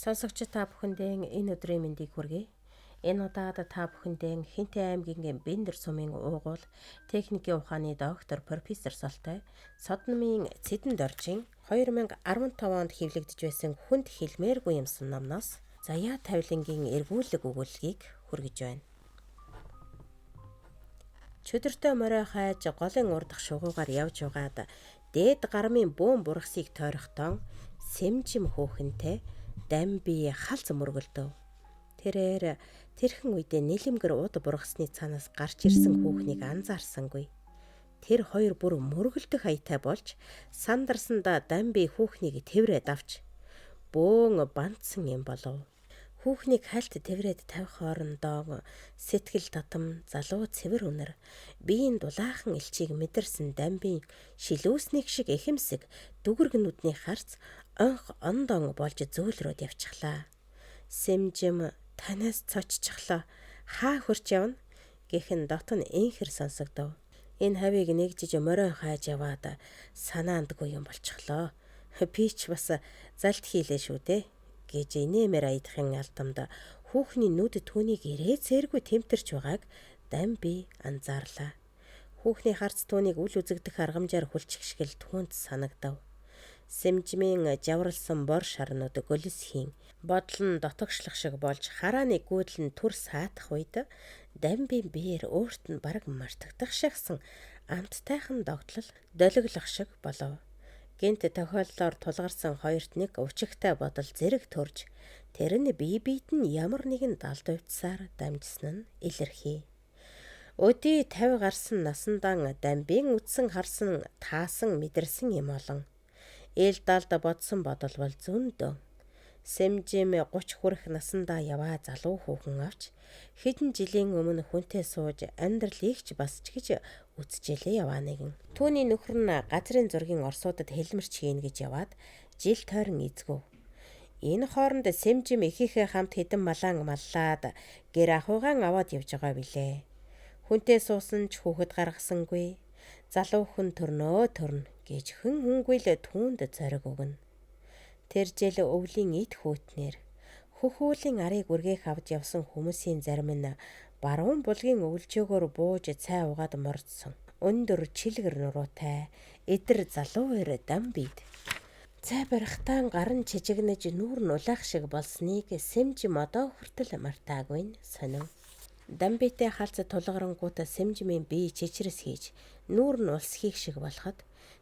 Сонсогч та бүхэндээ энэ өдрийн мэндийг хүргэе. Энэ удаад та бүхэндээ Хинтээ аймгийн Бендэр сумын уугуул техникийн ухааны доктор профессор Солтой Содномын Цэдэн Доржийн 2015 онд хэвлэгдэж байсан хүнд хэлмээргүй юмсан номноос Заяа Тавилангийн эргүүлэг өгүүллэгийг хүргэж байна. Чөдөртөө морой хайж голын урдах шугуугаар явж байгаад дээд гармын бөөн бургасыг тойрохтон сэмжим хөөхөнтэй дамби халз мөргөлдөв. Тэрээр тэрхэн үедээ нэлэмгэр уд бургасны цаанаас гарч ирсэн хүүхнийг анзаарсангүй. Тэр хоёр бүр мөргөлдөх аятай болж сандарсандаа дамби хүүхнийг тэврээд авч бөөн бандсан юм болов. Хүүхнийг хальт тэврээд тавих хоорондоо сэтгэл татам залуу цэвэр үнэр биеийн дулаахан элчийг мэдэрсэн дамбийн шилүүснийг шиг эхэмсэг дүгэргнүүдний харц онх ондон болж зөөлрөөд явчихлаа. Сэмжим танаас цоччихлоо. Хаа хурч явна гэх нь дотн инхэр сонсогдов. Энэ хавийг нэгжиж морой хайж яваад санаандгүй юм болчихлоо. Би ч бас залт хийлээ шүү дээ гэж инээмэр аядахын алдамд хүүхний нүд түүнийг ирээ цээргүй тэмтэрч байгааг Дамби анзаарлаа. Хүүхний харц түүнийг үл үзэгдэх аргамжаар хүлчих шиг л түүнд санагдав. Сэмжмийн жавралсан бор шарнууд гөлс хийн бодол нь дотогшлох шиг болж харааны гүйдэл нь түр саатах үед Дамбийн биеэр өөрт нь бараг мартагдах шахсан амттайхан догтлол долиглох шиг болов. Гэнт тохиоллоор тулгарсан хоёрт нэг увчигтай бодол зэрэг төрж тэр нь бие биед нь ямар нэгэн далд увдсаар дамжсан нь илэрхий. Өдий 50 гарсан насандаа Дамбийн үтсэн харсан таасан мэдэрсэн юм олон. Ил далд бодсон бодол бол зөндөө. Сэмжим 30 хүрэх насандаа яваа залуу хүүхэн авч хэдэн жилийн өмнө хүнтэй сууж амьдралыг ч бас ч гэж үзчихлээ яваа нэгэн. Түүний нөхөр нь газрын зургийн орсуудад хэлмэрч хийн гэж яваад жил тойрон эзгүү. Энэ хооронд Сэмжим эхийнхээ хамт хэдэн малаан маллаад гэр ахуйгаан аваад явж байгаа билээ. Хүнтэй суусан ч хүүхэд гаргасангүй. Залуу хүн төрнөө төрнө гэж хэн хүнгүй л түүнд зориг өгнө. Тэр жил өвлийн эд хүүтнэр хөхүүлийн арыг үргээх авч явсан хүмүүсийн зарим нь баруун булгийн өвлжөөгөөр бууж цай угаад мордсон. Өндөр чилгэр нуруутай эдэр залуу эр Дамбид. Цай барихтаа гар нь чижигнэж нүүр нь улаах шиг болсныг Сэмжим одоо хүртэл мартаагүй нь сонив. Дамбитэй халз тулгарангуут Сэмжмийн бие чичрэс хийж нүүр нь улс хийх шиг болоход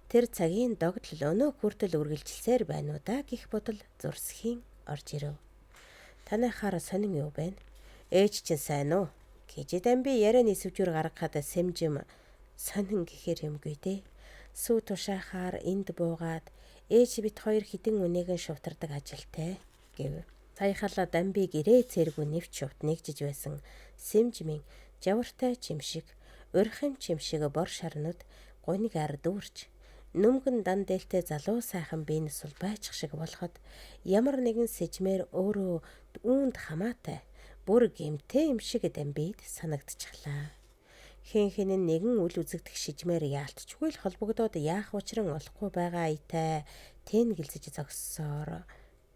тэр цагийн догдол өнөө хүртэл үргэлжилсээр байна уу да гэх бодол зурсхийн орж ирэв. Танайхаар сонин юу байна? Ээж чинь сайн уу? Гэж Дамби ярианы сүвжүүр гаргахад Сэмжим сонин гэхээр юмгүй дээ. Сүү тушаахаар энд буугаад ээж бит хоёр хэдэн үнээгэн шувтардаг ажилтай гэв. Саяхалаа Дамбиг ирээ цэргүү нэвч шувт нэгжиж байсан Сэмжмийн жавартай чимшиг, урихын чимшиг бор шарнууд гунигаар дүүрч нүмгэн дан дээлтэй залуу сайхан биенээс сулбайчих шиг болоход ямар нэгэн сэжмээр өөрөө үүнд хамаатай бүр гэмтэй юм шиг Дамбид санагдчихлаа. Хэн хэн нь нэгэн үл үзэгдэх шижмээр яалтчгүй л холбогдоод яах учран олохгүй байгаа аятай тэнгэлзэж зогссоор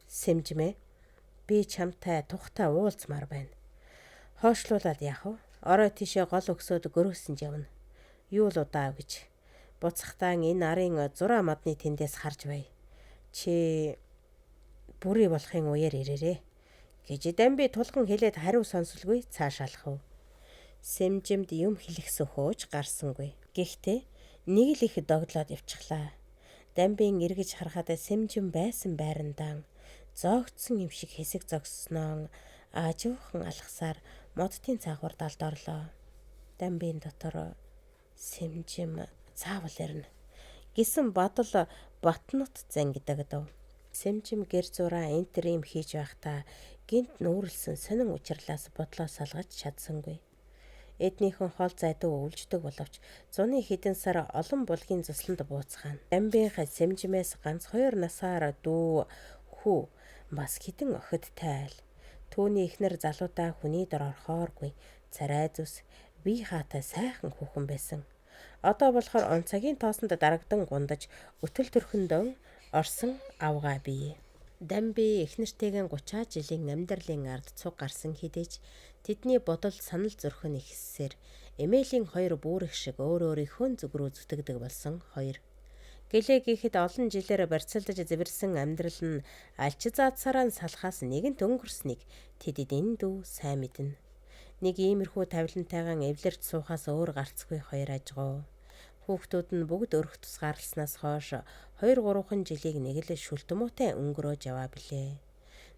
Сэмжмээ би чамтай тухтай уулзмаар байна. Хойшлуулад яах вэ? Орой тийшээ гол өгсөөд гөрөөсөн явна. Юу л удаа гэж. Буцахтаа энэ арын зураа модны тэндээс харж бай. Чи бүрий болохын үеэр ирээрээ гэж Дамби тулган хэлээд хариу сонсолгүй цааш алхав. Сэмжимд юм хэлэх сөхөөж гарсангүй. Гэхдээ нэг л их догдлоод явчихлаа. Дамбийн эргэж харахад Сэмжим байсан байрандаа зоогдсон юм шиг хэсэг зогссноо аажуухан алхасаар модтын цаагуур далд орлоо. Дамбийн дотор Сэмжим заавал ирнэ гэсэн бодол ботнот зангидагдав. Сэмжим гэр зураа энтер юм хийж байхдаа гинт нүүрлсэн сонин учирлаас бодлоо салгаж чадсангүй. Эднийхэн хол зайдуу өвлждөг боловч зуны хэдэн сар олон булгийн зусланд бууцгаана. Дамбийнхаа Сэмжимээс ганц хоёр насаар дүү хүү бас хэдэн охид тайл. Түүний эхнэр залуудаа хүний дор орохооргүй царай зүс бие хаатай сайхан хүүхэн байсан. Одоо болохоор он цагийн тоосонд дарагдан гундаж өтөл төрхөндөө орсон авгаа бие. Дамби эхнэртэйгээ 30-аад жилийн амьдралын ард цуг гарсан хэдий ч тэдний бодол санал зүрх нь ихэссээр эмээлийн хоёр бүрэх шиг өөр өөрийнхөө зүг рүү зүтгэдэг болсон хоёр. Гэлээ гэхэд олон жилээр барьцалдаж зэвэрсэн амьдрал нь алч заадсараа салхаас нэгэнт өнгөрснийг тэдэд энэ дүү сайн мэднэ. Нэг иймэрхүү тавилантайгаан эвлэрч суухаас өөр гарцгүй хоёр ажгуу. Хүүхдүүд нь бүгд өрх тусгаарласнаас хойш 2 3хан жилийг нэг л шүлт муутай өнгөрөөж яваа билээ.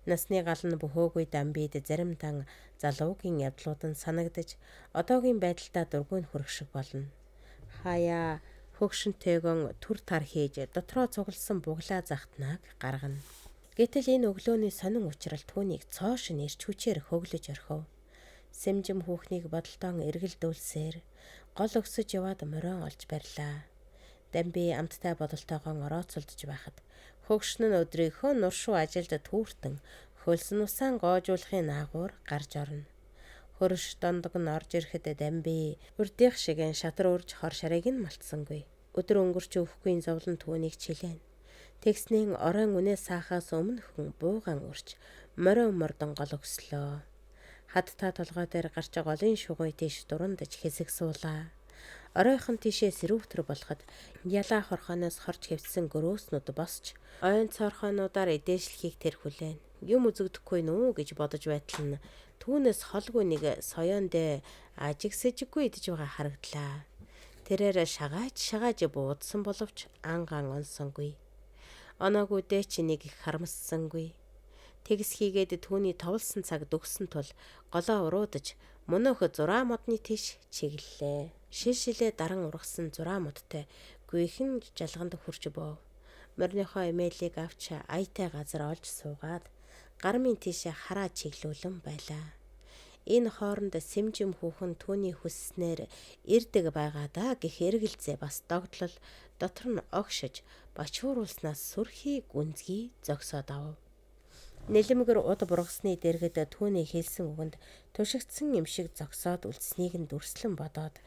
Насны гал нь бөхөөгүй Дамбид зарим тан залуугийн явдлууд нь санагдаж одоогийн байдалдаа дургүй нь хүрэх шиг болно. Хаяа хөгшинтэйгөн түр тар хийж дотроо цугласан буглаа захтнааг гаргана. Гэтэл энэ өглөөний сонин учрал түүнийг цоо шинэ эрч хүчээр хөглөж орхив. Сэмжим хүүхнийг бодолтон эргэлдүүлсээр гол өксөж яваад морион олж барьлаа. Дамби амттай бодолтойгон орооцолдож байхад хөгшин нь өдрийнхөө нуршуу ажилд түүртэн хөлсөн усаан гоожуулахын наагуур гарч орно. Хөрш дондог нь орж ирэхэд Дамби урдих шигэн шатар урж хор шарыг нь малтсангүй. Өдөр өнгөрч өгөхгүй зовлон түүнийг чилээн. Тэгснэн оройн үнээ саахаас өмнөхөн буугаан урч морион мордон гол өкслөө. Хадтай толгой дээр гарч голын шугуй тийш дурандаж хэсэг суулаа. Оройхон тийшээ сэрүүтэр болоход ялаа хорхооноос хорч хэвтсэн гөрөөснүүд босч ойн цоорхоонуудаар эдээшлэхийг тэр хүлээн. Юм үзэгдэхгүй нүү гэж бодож байтал нь түүнээс холгүй нэг соёон дээ ажиг сэжиггүй идэж байгаа харагдлаа. Тэрээр шагааж шагааж буудсан боловч ан ган онсонгүй. Оноогүй дээ чи нэг их харамссангүй. Тэгс хийгээд түүний товлсон цаг дөхсөн тул голоо уруудаж мөнөөх зураа модны тийш чиглэлээ. Шил шилээ даран ургасан зураа модтой гүйхэн жалганд хүрч бов. Мориныхоо эмээлийг авч аятай газар олж суугаад гармын тийшээ хараа чиглүүлэн байлаа. Энэ хооронд сэмжим хүүхэн түүний хүсснээр ирдэг байгаа даа гэх эргэлзээ бас догдлол дотор нь огшиж бачууруулснаас сүрхий гүнзгий зогсоод авав. Нэлэмгэр уд бургасны дэргэд түүний хэлсэн үгэнд тушигдсан юм шиг зогсоод үлдсэнийг нь дүрслэн бодоод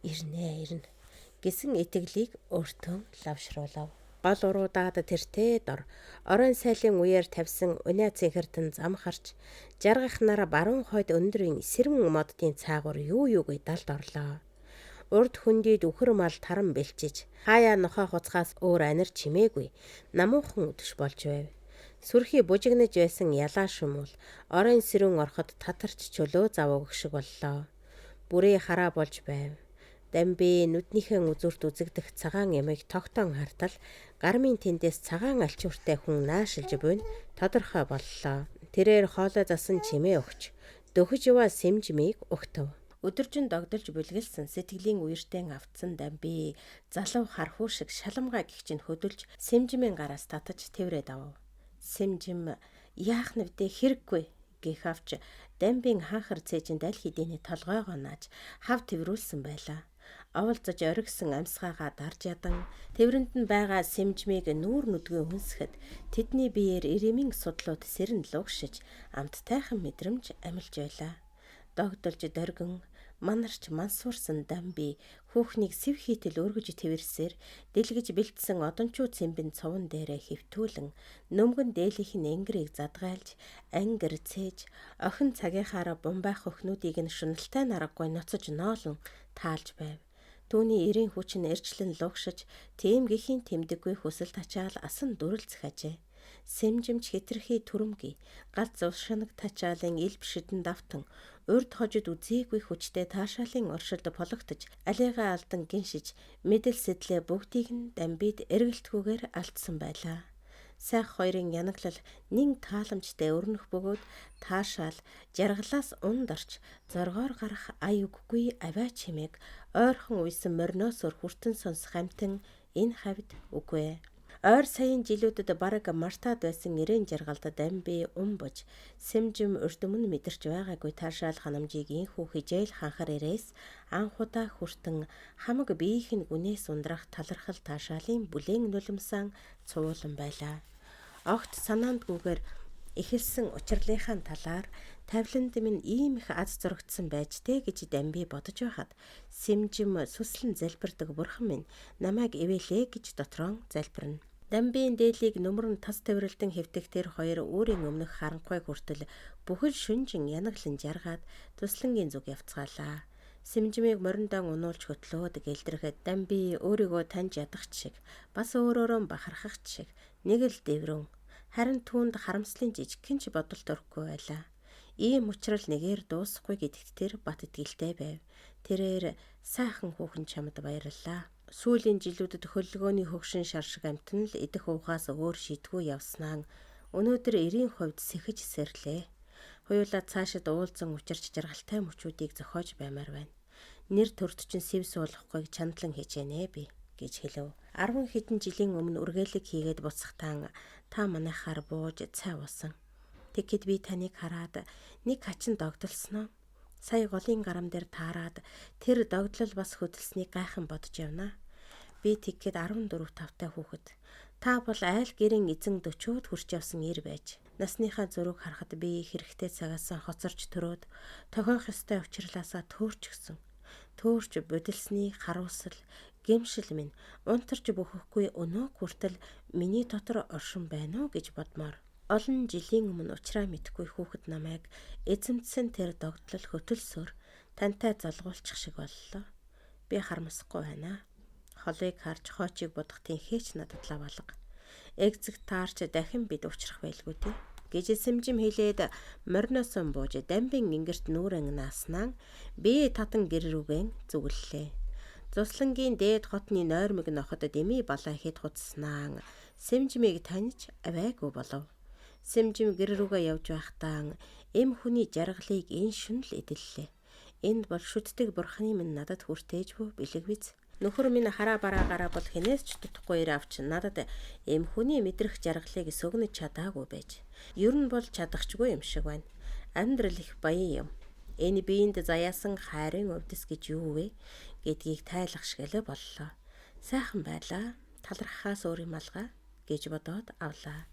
ирнэ ирнэ гэсэн итгэлийг өөртөө лавшруулав. Гол уруудаад тэртээ дор оройн сайлын үеэр тавьсан униа цэнхэртэн зам харч жаргах нар баруун хойд өндрийн сэрвэн моддын цаагуур юу юугүй далд орлоо. Урд хөндийд үхэр мал таран бэлчиж хаяа нохой хуцхаас өөр анир чимээгүй намуухан өдөш болж байв. Сүрхий бужигнаж байсан ялаа шумуул оройн сэрүүн ороход татарч чөлөө зав өгөх шиг боллоо. Бүрээ хараа болж байв. Дамби нүднийхээ үзүүрт үзэгдэх цагаан ямыг тогтоон хартал гармын тэндээс цагаан альчууртай хүн наашилж буйн тодорхой боллоо. Тэрээр хоолой засан чимээ өгч дөхөж яваа сэмжмийг өгтөв. Өдөржин догдолж бүлгэлсэн сэтгэлийн үертэн автсан Дамби залуу хархуу шиг шаламгай гихч нь хөдөлж сэмжмийн гараас татаж тэврээд авав. Сэмжим яах нэвдэ хэрэггүй гэх авч Дамбийн хаахар цээжинд аль хэдийний толгойгоо нааж хав тэврүүлсэн байлаа. Оволцож оргисон амьсгаагаа дарж ядан тэврэнд нь байгаа сэмжмийг нүүр нүдгүй хүнсэхэд тэдний биеэр иремийн судлууд сэрэн лугшиж амттайхан мэдрэмж амилж байлаа. Догдолж доргин манарч мансуурсан Дамби хүүхнийг сэв хийтэл өргөж тэвэрсээр дэлгэж бэлдсэн одончуу цэмбэн цуван дээрээ хэвтүүлэн нөмгөн дээлийнх нь энгэрийг задгайлж ангир цээж охин цагийнхаараа бумбайх охинуудыг нь шуналтай наргагүй ноцож ноолон таалж байв. Түүний эрийн хүч нь эрчлэн лугшиж тийм гэхийн тэмдэггүй хүсэл тачаал асан дүрэлзэх ажээ. Сэмжимч хэтэрхий түрэмгий галз шанаг тачаалын элб шидэн давтан урд хожид үзээгүй хүчтэй таашаалын оршилд пологтож алигаа алдан гиншиж мэдэл сэтлээ бүгдийг нь Дамбид эргэлтгүйгээр алдсан байлаа. Сайх хоёрын янаглал нин тааламжтай өрнөх бөгөөд таашаал жаргалаас унд орч зоргоор гарах ая үггүй авиа чимээг ойрхон уйсан мориноос өөр хүртэн сонсох амтан энэ хавьд үгүй. Ойр саяын жилүүдэд бараг мартаад байсан эрээн жаргалд Дамби умбож сэмжим урд өмнө мэдэрч байгаагүй таашаал ханамжийг инхүү хижээл ханхар ирээс анх удаа хүртэн хамаг биеийнх нь гүнээс ундрах талархал таашаалын бүлээн нулимсан цуулан байлаа. Огт санаандгүйгээр эхэлсэн учирлынхаа талаар тавиланд минь ийм их аз зурагдсан байж тэ гэж Дамби бодож байхад сэмжим сүслэн залбирдаг бурхан минь намайг ивэлээ гэж дотроо залбирна. Дамбийн дээлийг нүмерэн тас тэврэлдэн хэвтэх тэр хоёр өөрийн өмнөх харанхуйг хүртэл бүхэл шүнжин янаглан жаргаад туслангийн зүг явцгаалаа. Сэмжмийг мориндон унуулж хөтлөөд гэлдрэхэд Дамби өөрийгөө таньж ядах ч шиг бас өөрөөрөө бахархах ч шиг нэг л дэврэн. Харин түүнд харамслын жижигхэн ч бодол төрөхгүй байлаа. Ийм учрал нэгээр дуусахгүй гэдэгт тэр бат итгэлтэй байв. Тэрээр сайхан хүүхэн чамд баярлалаа. Сүүлийн жилүүдэд хөллөгөөний хөгшин шар шиг амтан л идэх уухаас өөр шийдгүй явснаа өнөөдөр 90% сэхэж сэрлээ. Хоёулаа цаашид уулзан учирч жаргалтай мөчүүдийг зохиож баймаар байна. Нэр төрд чинь сэв суулгахгүйг чандлан хичээнэ би гэж хэлв. 10 хэдэн жилийн өмнө үргэлэг хийгээд буцахтаа та манайхаар бууж цай уусан. Тэгэхэд би таныг хараад нэг хачин догдолсноо. Сая голын гарам дээр таарад тэр догдлол бас хөдөлснийг гайхан бодож явна. Би тэгэхэд 14 тавтай хүүхэд. Та бол айл гэрийн эзэн 40-од хүрч явсан эр байж. Насныхаа зөрүүг харахад би хэрэгтэй цагаас хоцорч төрөөд тохиох ёстой учирлаасаа төөрчихсөн. Төөрч будилсны харуусал, гэмшил минь унтарч бөхөхгүй өнөөг хүртэл миний дотор оршин байна уу гэж бодмоор. Олон жилийн өмнө учраа мэдэхгүй хүүхэд намайг эзэмдсэн тэр догдлол хөтөлсөөр тантай золгуулчих шиг боллоо. Би харамсахгүй байна. Холыг харж хоочийг бодох тэнхээч надад лавалга. Эгзэг таарч дахин бид учрах байлгүй дээ гэж сэмжим хэлээд мориносон бууж дамбин ингэрт нүүрэн нааснаа бие татан гэр рүүгэн зүгэллээ. Зуслангийн дээд хотны нойрмог ноход дэмий балаа хэд хуцснаа сэмжмийг таньж аваагүй болов. Сэмжим гэр рүүгээ явж байхдаа эм хүний жаргалыг энэ шүн л эдэллээ. Энд бол шүтдэг бурхны минь надад хүртээж буй бэлэг биз. Нөхөр минь хараа бараагаараа бол хинээс ч тутахгүй ир авч надад эм хүний мэдрэх жаргалыг сөгнөж чадаагүй байж. Ер нь бол чадахчгүй юм шиг байна. Амьдрал их баян юм. Энэ биеинд заяасан хайрын увдис гэж юу вэ гэдгийг тайлах шиг л боллоо. Сайхан байлаа. Талархахаас өөр юм алга гэж бодоод авлаа.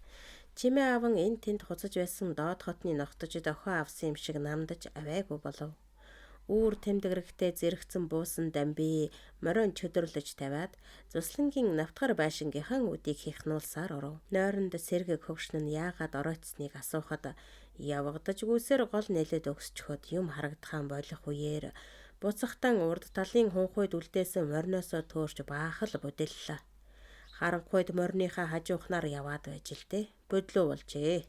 Чимээ аван энэ тэнд хуцаж байсан доод хотны ногтожид охин авсан юм шиг намдаж аваагүй болов. Үүр тэмдэгрэгтэй зэрэгцэн буусан дамби морин чөдөрлөж тавиад зуслангийн навтгар байшингийнхан үдийг хихнуулсаар оров. Нойронд сэргэг хөгшин нь яагаад оройтсныг асуухад явагдаж гүйсээр гол нэлээд өгсчхөд юм харагдахаан болох үеэр буцахтан урд талын хунхуйд үлдээсэн мориноосоо төөрч баахал будиллаа. Харанхуйд мориныхаа хажуухнаар яваад байж л дээ. Бодлоо болжээ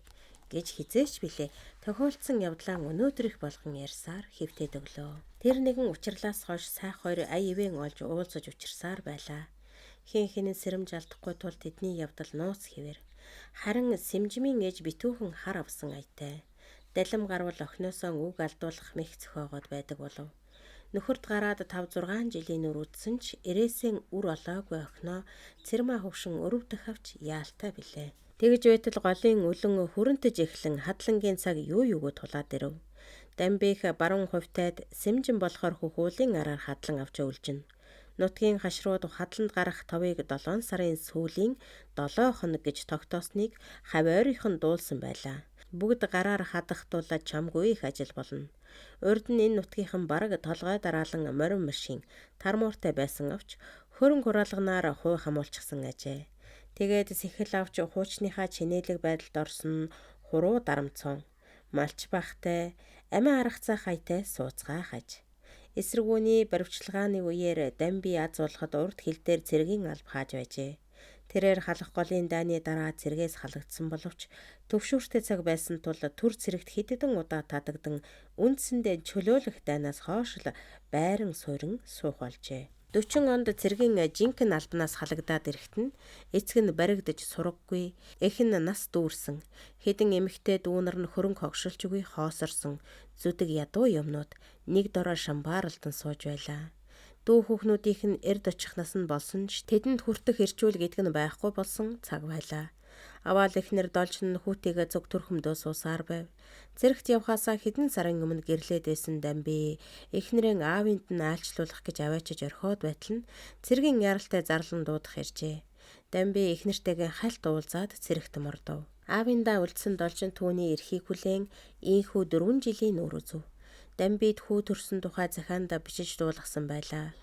гэж хизээч билээ. Тохиолдсон явдлаа өнөөдөр их болгон ярьсаар хэвтээд өглөө. Тэр нэгэн учирлаас хойш сайх хоёр ая ивэн олж уулзаж учирсаар байлаа. Хин хинэн сэрэмж алдахгүй тул тэдний явдал нууц хэвэр. Харин сэмжмийн ээж битүүхэн хар авсан аятай. Далим гарвал охиноосоо үг алдуулах мэх зөхөөгөөд байдаг болов. Нөхөрт гараад 5 6 жилийн нүр үдсэн ч ирээсэн үр олоогүй охиноо цэрмаа хөвшин өрөвдөх авч яалтай билээ. Тэгж байтал голын үлэн хүрэнтэж эхлэн хадлангийн цаг юу юугүй тулаад ирэв. Дамбих баруун хувьтайд сэмжин болохоор хөхүүлийн араар хадлан авч өлжинэ. Нутгийн хашрууд хадланд гарах товыг 7 сарын сүүлийн 7 хоног гэж тогтоосныг хав ойрынхон дуулсан байлаа. Бүгд гараар хадахтуулаад чамгүй их ажил болно. Урд нь энэ нутгийнхан бараг толгой дараалан морин машин тармууртай байсан авч хөрөнгө хураалганаар хуу хамуулчихсан ажээ. Тэгээд сэхэл авч хуучныхаа чинээлэг байдалд орсон хуруу дарамцсан малч бахтай амиа аргацаа хайтай сууцгаа хаж. Эсэргүүний баривчилгааны үеэр дамби аз болоход урд хил дээр цэргийн алба хааж байжээ. Тэрээр халах голын дайны дараа цэргээс халагдсан боловч төвшөөртэй цаг байсан тул төр цэрэгт хэд хэдэн удаа татагдан үндсэндээ чөлөөлөх дайнаас хойш л байран суурин суух болжээ. 40 онд цэргийн жинхэнэ албанаас халагдаад ирэхэд нь эцэг нь баригдаж сураггүй, эх нь нас дүүрсэн, хэдэн эмэгтэй дүүнер нь хөрөнгө хогшилчгүй хоосорсон зүдэг ядуу юмнууд нэг дорой шамбааралдан сууж байлаа. Дүү хүүхнүүдийнх нь эрд очих нас нь болсон ч тэдэнд хүртэх эрчүүл гэдэг нь байхгүй болсон цаг байлаа. Аваал эхнэр долж нь хүүтэйгээ зүг төрхөмдөө суусаар байв. Цэрэгт явхаасаа хэдэн сарын өмнө гэрлээд байсан Дамби эхнэрийн аавынд нь айлчлуулах гэж аваачиж орхиод байтал нь цэргийн яралтай зарлан дуудах иржээ. Дамби эхнэртэйгээ хальт уулзаад цэрэгт мордов. Аавындаа үлдсэн должин түүний эрхийг хүлээн ийхүү 4 жилийн нүүр үзв. Дамбид хүү төрсөн тухай захианда бичиж дуулгасан байлаа.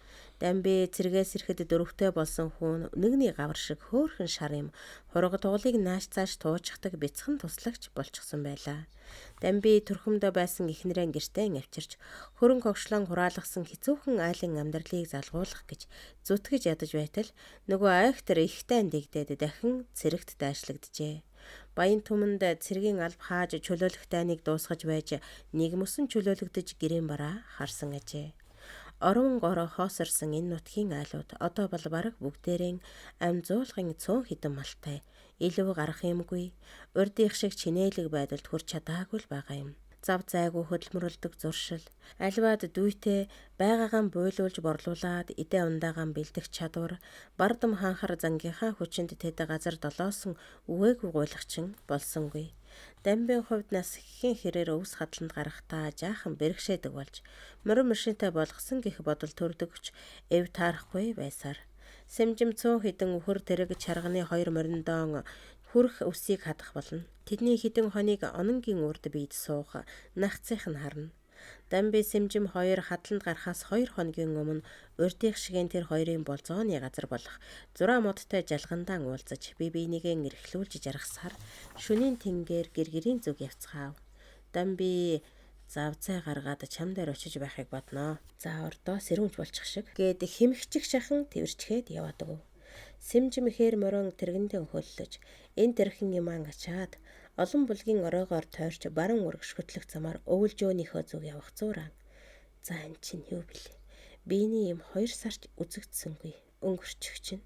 Дамби цэргээс ирэхэд дөрөвтэй болсон хүн нэгний гавар шиг хөөрхөн шар юм хураг туглыг нааш цааш туучхдаг бяцхан туслагч болчихсон байлаа. Дамби төрхөмдөө байсан эхнэрээ гэртээ авчирч хөрөнгө хогшлон хураалгасан хэцүүхэн айлын амьдралыг залгуулах гэж зүтгэж ядаж байтал нөгөө айхтар ихтэй дэгдээд дахин цэрэгт дайшлагджээ. Баян түмэнд цэргийн алба хааж чөлөөлөх дайныг дуусгаж байж нэг мөсөн чөлөөлөгдөж гэрийн бараа харсан ажээ. Орон гороо хоосорсон энэ нутгийн айлууд одоо бол бараг бүгдээрэн амь зуулгын цөөн хэдэн малтай илүү гарах юмгүй. Урдих шиг чинээлэг байдалд хүрч чадаагүй л байгаа юм. Зав зайгүй хөдөлмөрлөдөг зуршил, альваад дүйтэй байгаагаан буйлуулж борлуулад идэ ундаагаан бэлдэх чадвар, бардам хаанхар зангийнхаа хүчинд тэд газар долоосон үгээгүй гуйлагчин болсонгүй. Дамбын хувьд нас хэн хэрээр өвс хадланд гарахдаа жаахан бэрхшээдэг болж морин машинтай болгосон гэх бодол төрдөгч эв таарахгүй байсаар. Сэмжим цөөн хэдэн үхэр тэрэг чарганы хоёр мориндон хүрх өвсийг хадах болно. Тэдний хэдэн хоног ононгийн урд биед суух нахцынх нь харна. Дамби Сэмжим хоёр хадланд гарахаас 2 хоногийн өмнө урдих шигийн тэр хоёрын болзооны газар болох зураа модтой жалгандаан уулзаж бие биенийгээ эрхлүүлж жаргасаар шөнийн тэнгээр гэргэрийн зүг явцгаав. Дамби завцай гаргаад чам дээр очиж байхыг бодноо. За ордоо сэрүүнч болчих шиг гээд хэмхчих шахан тэрчгээд яваад өгөв. Сэмжим ихээр морин тэргэндээ хөллөж энэ тэрхэн юман ачаад олон булгийн оройгоор тойрч баруун өргөш хөтлөх замаар өвөлжөөнийхөө зүг явах зуураа. За эн чинь юу блэ? Биений юм 2 сарч үзэгдсэнгүй өнгөрчих чинь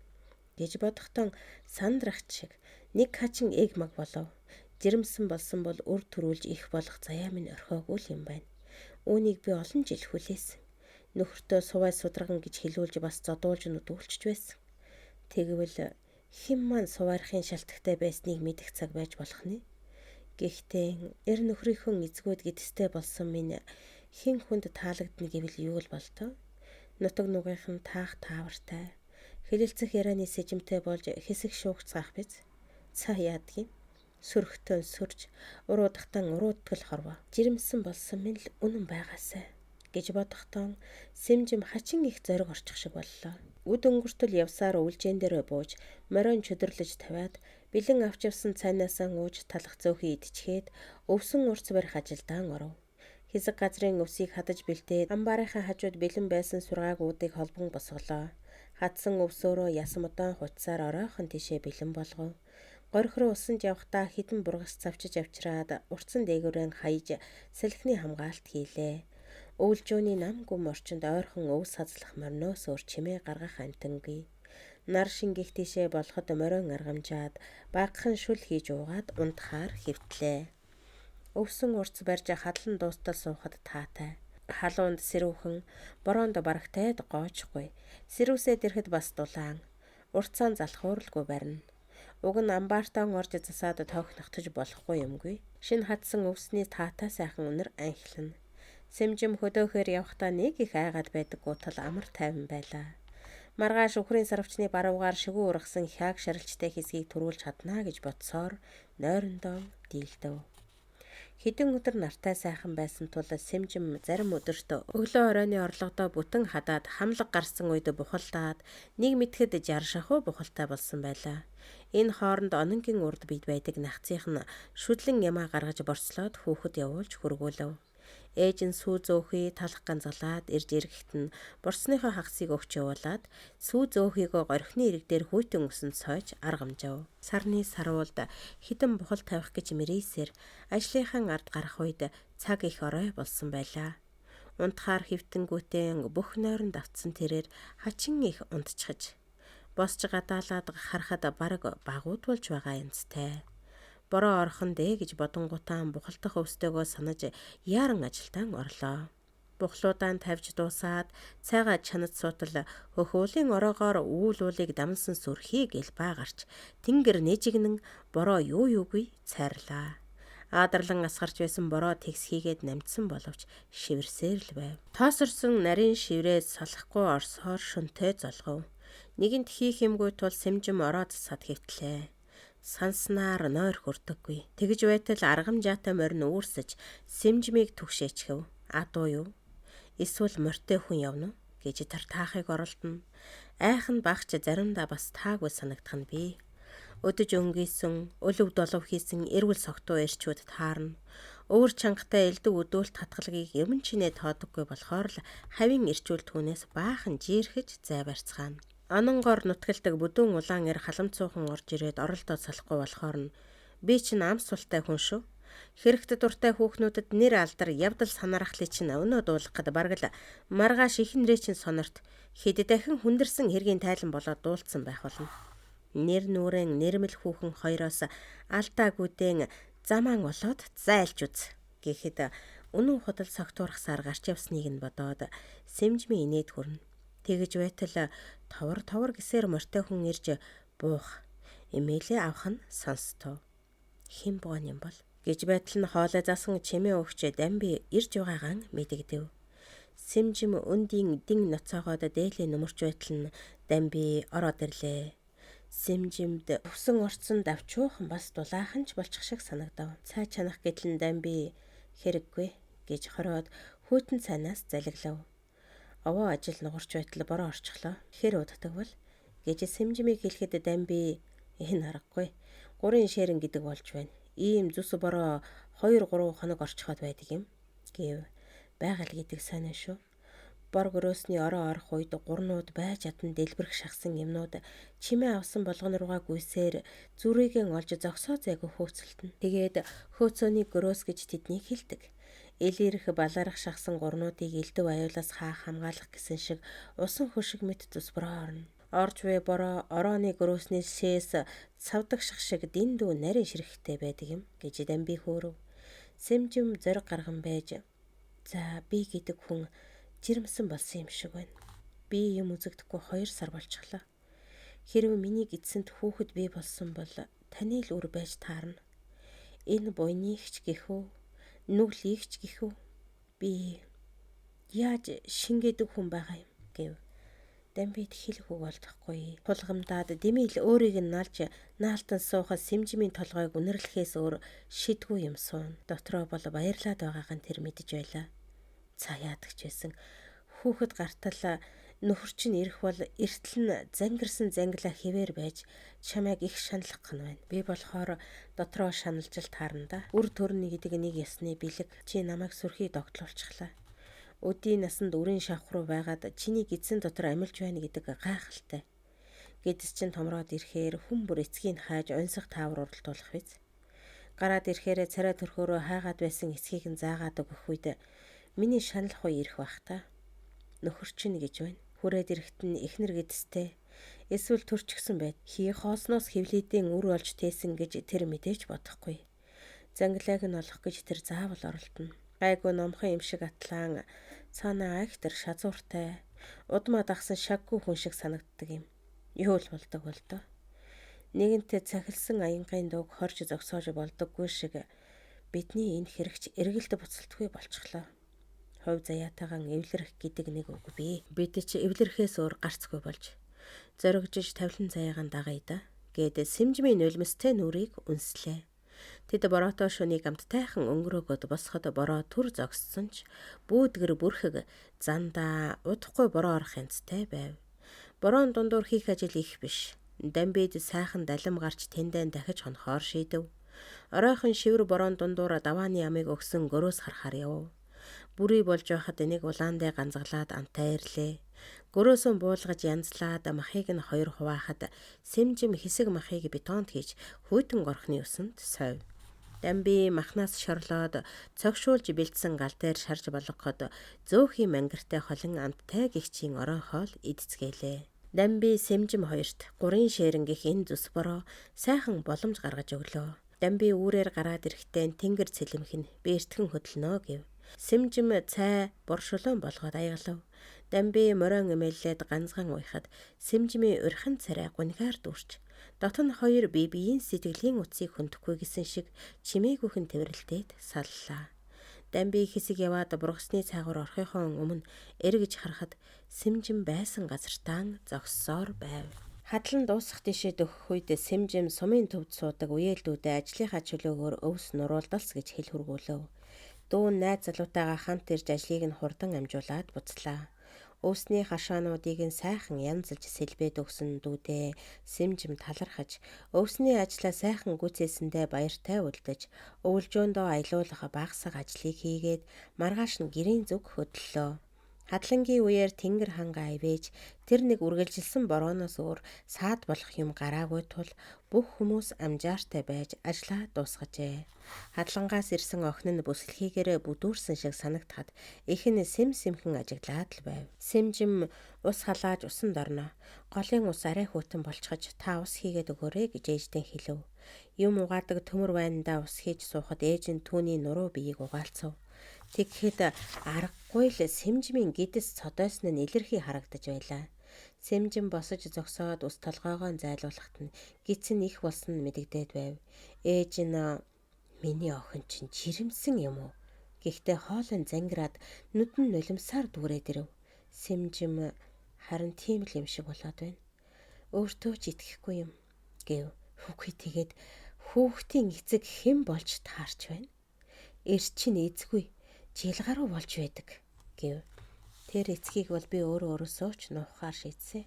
гэж бодохдон сандрахт шиг нэг хачин эг маг болов. Жирэмсэн болсон бол үр төрүүлж их болох заяа минь орхиогүй л юм байна. Үүнийг би олон жил хүлээсэн. Нөхөртөө сувай судраган гэж хэлүүлж бас зодуулж нүдүүлчихэж байсан. Тэгвэл хэн маань суваархын шалтгатай байсныг мэдэх цаг байж болох нэ. Гэхдээ эр нөхрийнхөө эзгүүд гэдэстэй болсон минь хэн хүнд таалагдана гэвэл юу л болтоо. Нутаг нугийнх нь таах таавартай. Хэлэлцэх ярианы сэжимтэй болж хэсэг шуугцгаах биз. Цаа яадгийн сөрөхтөн сөрж уруудахтан уруудтал хорвоо. Жирэмсэн болсон минь л үнэн байгаасай гэж бодохдон сэмжим хачин их зориг орчих шиг боллоо. Үд өнгөртөл явсаар өвлжээн дээр бууж морин чөдөрлөж тавиад бэлэн авч явсан цайнаасаа ууж талах зөөхий идчихээд өвсөн урц барих ажилдаан оров. Хэсэг газрын өвсийг хадаж бэлтээд амбарынхаа хажууд бэлэн байсан сургаагуудыг холбон босголоо. Хадсан өвсөөрөө яс модон хуцсаар оройхон тишээ бэлэн болгов. Горих руу усанд явхдаа хідэн бургас цавчиж авчираад урцсан дээгүүрэн хаяж салхины хамгаалт хийлээ. Өвлжөөний нам гүм орчинд ойрхон өвс хазлах мориноос өөр чимээ гаргах амтангүй. Нар шингэх тийшээ болоход морин аргамжаад багахан шүл хийж уугаад унтахаар хэвтлээ. Өвсөн урц барьж хадлан дуустал суухад таатай. Халуунд сэрүүхэн, бороонд барагтайд гоожхгүй. Сэрүүсээд ирэхэд бас дулаан. Урцаан залхууралгүй барина. Уг нь амбаартаа орж засаад тохь ногтож болохгүй юмгүй. Шинэ хадсан өвсний таатай сайхан үнэр анхлана. Сэмжим хөдөөхөр явхдаа нэг их айгаад байдаггүй тул амар тайван байлаа. Маргааш үхрийн сарвчны баруугаар шигүү ургасан хяаг шарилчтай хэсгийг төрүүлж чаднаа гэж бодсоор нойрондоо дийлдэв. Хэдэн өдөр нартай сайхан байсан тул Сэмжим зарим өдөрт өглөө оройн орлогодоо бүтэн хадаад хамлаг гарсан үед бухалдаад нэг мэтгэд 60 шахуу бухалтай болсон байлаа. Энэ хооронд ононгийн урд бид байдаг нахцынх нь шүдлэн ямаа гаргаж борцлоод хүүхэд явуулж хөргүүлв. Ээж нь сүү зөөхий талах ганцлаад ирж ирэхэд нь борцсныхоо хагасыг өгч явуулаад сүү зөөхийгөө горхины ирэг дээр хүйтэн өсөнд сойж аргамжав. Сарны саруулд хідэн бухал тавих гэж мэрийсээр ажлынхаа ард гарах үед цаг их орой болсон байлаа. Унтахаар хэвтэнгүүтэн бүх нойронд автсан тэрээр хачин их унтчихаж босч гадаалаад харахад бараг багууд болж байгаа юмцтай. Бороо орхон дээ гэж бодонгуутаа бухалтах өвстэйгөө санаж яаран ажилтан орлоо. Бухлуудаан тавьж дуусаад цайгаа чанад суутал хөх уулын ороогоор үүл уулыг дамнасан сүрхий гэлбаа гарч тэнгэр нэжигнэн бороо юу юугүй цайрлаа. Аадарлан асгарч байсан бороо тэгс хийгээд намтсан боловч шивэрсээр л байв. Тоосорсон нарийн шиврээ салахгүй орсоор шөнтэй золгов. Нэгэнт хийх юмгүй тул сэмжим ороо засаад хэвтлээ. Санснаар нойр хүрдэггүй. Тэгж байтал аргам жаатай морин үүрсэж сэмжмийг түгшээчхэв. Адуу юу? Эсвэл морьтой хүн явна уу гэж тэр таахыг оролдоно. Айх нь багч заримдаа бас таагүй санагдах нь бий. Өдөж өнгийсөн, өлөв долов хийсэн эрүүл согтуу эрчүүд таарна. Өвөр чангатай элдв өдөөлт хатгалгийг юм чинээ тоодоггүй болохоор л хавийн эрчүүл түүнээс баахан жирэхэж зай барьцгаана. Ононгоор нутгалдаг бүдүүн улаан эр халамцуухан орж ирээд оролдоод салахгүй болохоор нь би чинь ам султай хүн шүү. Хэрэгт дуртай хүүхнүүдэд нэр алдар явдал санаархлыг чинь өнөө дуулах гэд бараг л маргааш ихнэрээ чинь сонорт хэд дахин хүндэрсэн хэргийн тайлан болоод дуулцсан байх болно. Нэр нүрэн нэрмэл хүүхэн хоёроос алдаагүйдэн замаан болоод зайлж үз гэхэд үнэн худал согтуурхсаар гарч явсныг нь бодоод сэмжмийн инээд хүрнэ. Тэгэж байтал товор товор гэсээр морьтой хүн ирж буух эмээлээ авах нь сонстов. Хэн буган юм бол гэж байтал нь хоолой засан чимээ өгч дамби ирж байгаагаан мэдэгдэв. Сэмжим өндийн дин ноцоогоод дээлээ нөмөрч байтал нь дамби ороод ирлээ. Сэмжимд өвсөн орцсон давчуухан бас дулаахан ч болчих шиг санагдав. Цай чанах гэтэл нь дамби хэрэггүй гэж хороод хүйтэн цайнаас залгилав. Овоо ажил нугарч байтал бороо орчихлоо. Хэр уддаг бол гэж сэмжмийг хэлэхэд дамби энэ аргагүй. Гурын шээрэн гэдэг болж байна. Ийм зүс бороо 2 3 хоног орчиход байдаг юм гэв. Байгаль гэдэг сайн шүү. Бор гөрөөсний ороо орох үед гурнууд байж чадан дэлбэрэх шахсан юмнууд чимээ авсан болгон руугаа гүйсээр зүрийгэн олж зогсоо зайгүй хөөцөлтөнө. Тэгээд хөөцөөний гөрөөс гэж тэднийг хэлдэг. Элэрх балаарах шахсан гурнуудыг элдв аюулаас хаах хамгаалах гэсэн шиг усан хөшиг мэт зүс бороо орно. Орж буй бороо орооны гөрөөсний шээс цавдаг шах шиг дэндүү нарийн ширхэгтэй байдаг юм гэж дамби хөөрөв. Сэмжим зориг гарган байж за би гэдэг хүн жирэмсэн болсон юм шиг байна. Би юм үзэгдэхгүй 2 сар болчихлоо. Хэрв миний эцсэнд хүүхэд бий болсон бол таны л үр байж таарна. Энэ буйныхч гэхүү, нүглийгч гэхүү. Би яаж шингээдэг хүн байгаа юм гэв. Дамбид хэлэх үг олдохгүй. Хулгамдаад дэмийл өөрийг нь налж наалтан суухад сэмжмийн толгойг үнэрлэхээс өөр шидгүй юм суун. Дотроо бол баярлаад байгаагаа нь тэр мэдэж байлаа. Цаа яадаг ч байсан. Хүүхэд гартал нөхөр чинь ирэх бол эртэл нь зангирсан зангилаа хэвээр байж чамайг их шаналх гэн байна. Би болохоор дотроо шаналж л таарна да. Үр төрнө гэдэг нэг ясны бэлэг чи намайг сүрхий догтлуулчихлаа. Өдийн насанд үрийн шавх руу байгаад чиний гидсэн дотор амилж байна гэдэг гайхалтай. Гэдэс чинь томроод ирэхээр хүн бүр эцгийг хайж онсох таавар уралдуулах биз. Гараад ирэхээрээ царай төрхөөрөө хайгаад байсан эцгийг нь заагаад өгөх үед миний шаналх үе ирэх бах та. Нөхөр чинь гэж байна. Хүрээд ирэхэд нь эхнэр гэдэстэй эсвэл төрчихсөн байд. Хий хоосноос хевлийдийн үр олж тээсэн гэж тэр мэдээж бодохгүй. Зангилааг нь олох гэж тэр заавал оролдоно. Гайгүй номхон юм шиг атлаан цаанаа айхтар шазууртай удмаа дагсан шаггүй хүн шиг санагддаг юм. Юу л болдог бол доо. Нэгэнтээ цахилсан аянгаын дууг хорж зогсоож болдоггүй шиг бидний энэ хэрэгч эргэлт буцалтгүй болчихлоо. Хувь заяатайгаан эвлэрэх гэдэг нэг үг бий. Бид чи эвлэрэхээс өөр гарцгүй болж зоригжиж тавлан заяагаан дагая да гэд сэмжмийн нулимстай нүрийг үнслээ. Тэд бороотой шөнийг амттайхан өнгөрөөгөөд босоход бороо түр зогссон ч бүүдгэр бүрхэг зандаа удахгүй бороо орох янзтай байв. Борооны дундуур хийх ажил их биш. Дамбид сайхан далим гарч тэндэн дахиж хонохоор шийдэв. Оройхон шивэр борооны дундуур давааны амыг өгсөн гөрөөс харахаар явв. Бүрий болж байхад энийг улаандаа ганзаглаад амтаа ирлээ. Гөрөөсөн буулгаж янзлаад махыг нь хоёр хуваахад сэмжим хэсэг махыг бетонд хийж хүйтэн горхны усанд сойв. Дамби махнаас шорлоод цогшуулж бэлдсэн гал дээр шарж болгоход зөөхий мангартай холин амттай гихчийн орон хоол идцгээлээ. Дамби сэмжим хоёрт гурын шээрэн гих энэ зүс бороо сайхан боломж гаргаж өглөө. Дамби үүрээр гараад ирэхдээ тэнгэр цэлэмх нь би эртхэн хөдлөнө гэв. Сэмжим цай боршулуун болгоод аяглав. Дамби морин эмээллээд ганцхан уяхад сэмжмийн урхан царай гунигаар дүүрч дотн хоёр бие биеийн сэтгэлийн утсыг хөндөхгүй гэсэн шиг чимээгүйхэн тэврэлтээд саллаа. Дамби хэсэг яваад бургасны цаагуур орохынхоо өмнө эргэж харахад сэмжим байсан газартаа зогссоор байв. Хадлан дуусах тийшээ дөхөх үед сэмжим сумын төвд суудаг үеэлдүүдээ ажлынхаа чөлөөгөөр өвс нуруулдалс гэж хэл хүргүүлв. Дүү найз залуутайгаа хамт ирж ажлыг нь хурдан амжуулаад буцлаа. Өвсний хашаануудыг нь сайхан янзалж сэлбээд өгсөн дүүдээ Сэмжим талархаж, өвсний ажлаа сайхан гүйцээсэндээ баяртай үлдэж, өвлжөөндөө аялуулах багсаг ажлыг хийгээд маргааш нь гэрийн зүг хөдлөлөө. Хадлангийн үеэр тэнгэр ханга айвэж тэр нэг үргэлжилсэн борооноос өөр саад болох юм гараагүй тул бүх хүмүүс амжаартай байж ажлаа дуусгажээ. Хадлангаас ирсэн охин нь бүсгэлхийгээрээ бүдүүрсэн шиг санагдахад эх нь сэм сэмхэн ажиглаад л байв. Сэмжим ус халааж усан дорно. Голын ус арай хүйтэн болчихож та ус хийгээд өгөөрэй гэж ээждээ хэлэв. Юм угаадаг төмөр вайнандаа ус хийж суухад ээж нь түүний нуруу биеийг угаалцав. Тэгэхэд аргагүй л Сэмжмийн гэдэс цодойсон нь илэрхий харагдаж байлаа. Сэмжин босож зогсоод ус толгойгоо зайлуулахад нь гиц нь их болсон нь мэдэгдээд байв. Ээж нь миний охин чинь жирэмсэн юм уу? Гэхдээ хоолой нь зангираад нүд нь нулимсаар дүүрээд ирэв. Сэмжим харин тийм л юм шиг болоод байна. Өөртөө ч итгэхгүй юм гэв. Үгүй тэгээд хүүхдийн эцэг хэн болж таарч байна? Эр чинь эзгүй жил гаруй болж байдаг гэв. Тэр эцгийг бол би өөрөө өөрөөсөө ч нуухаар шийдсэн.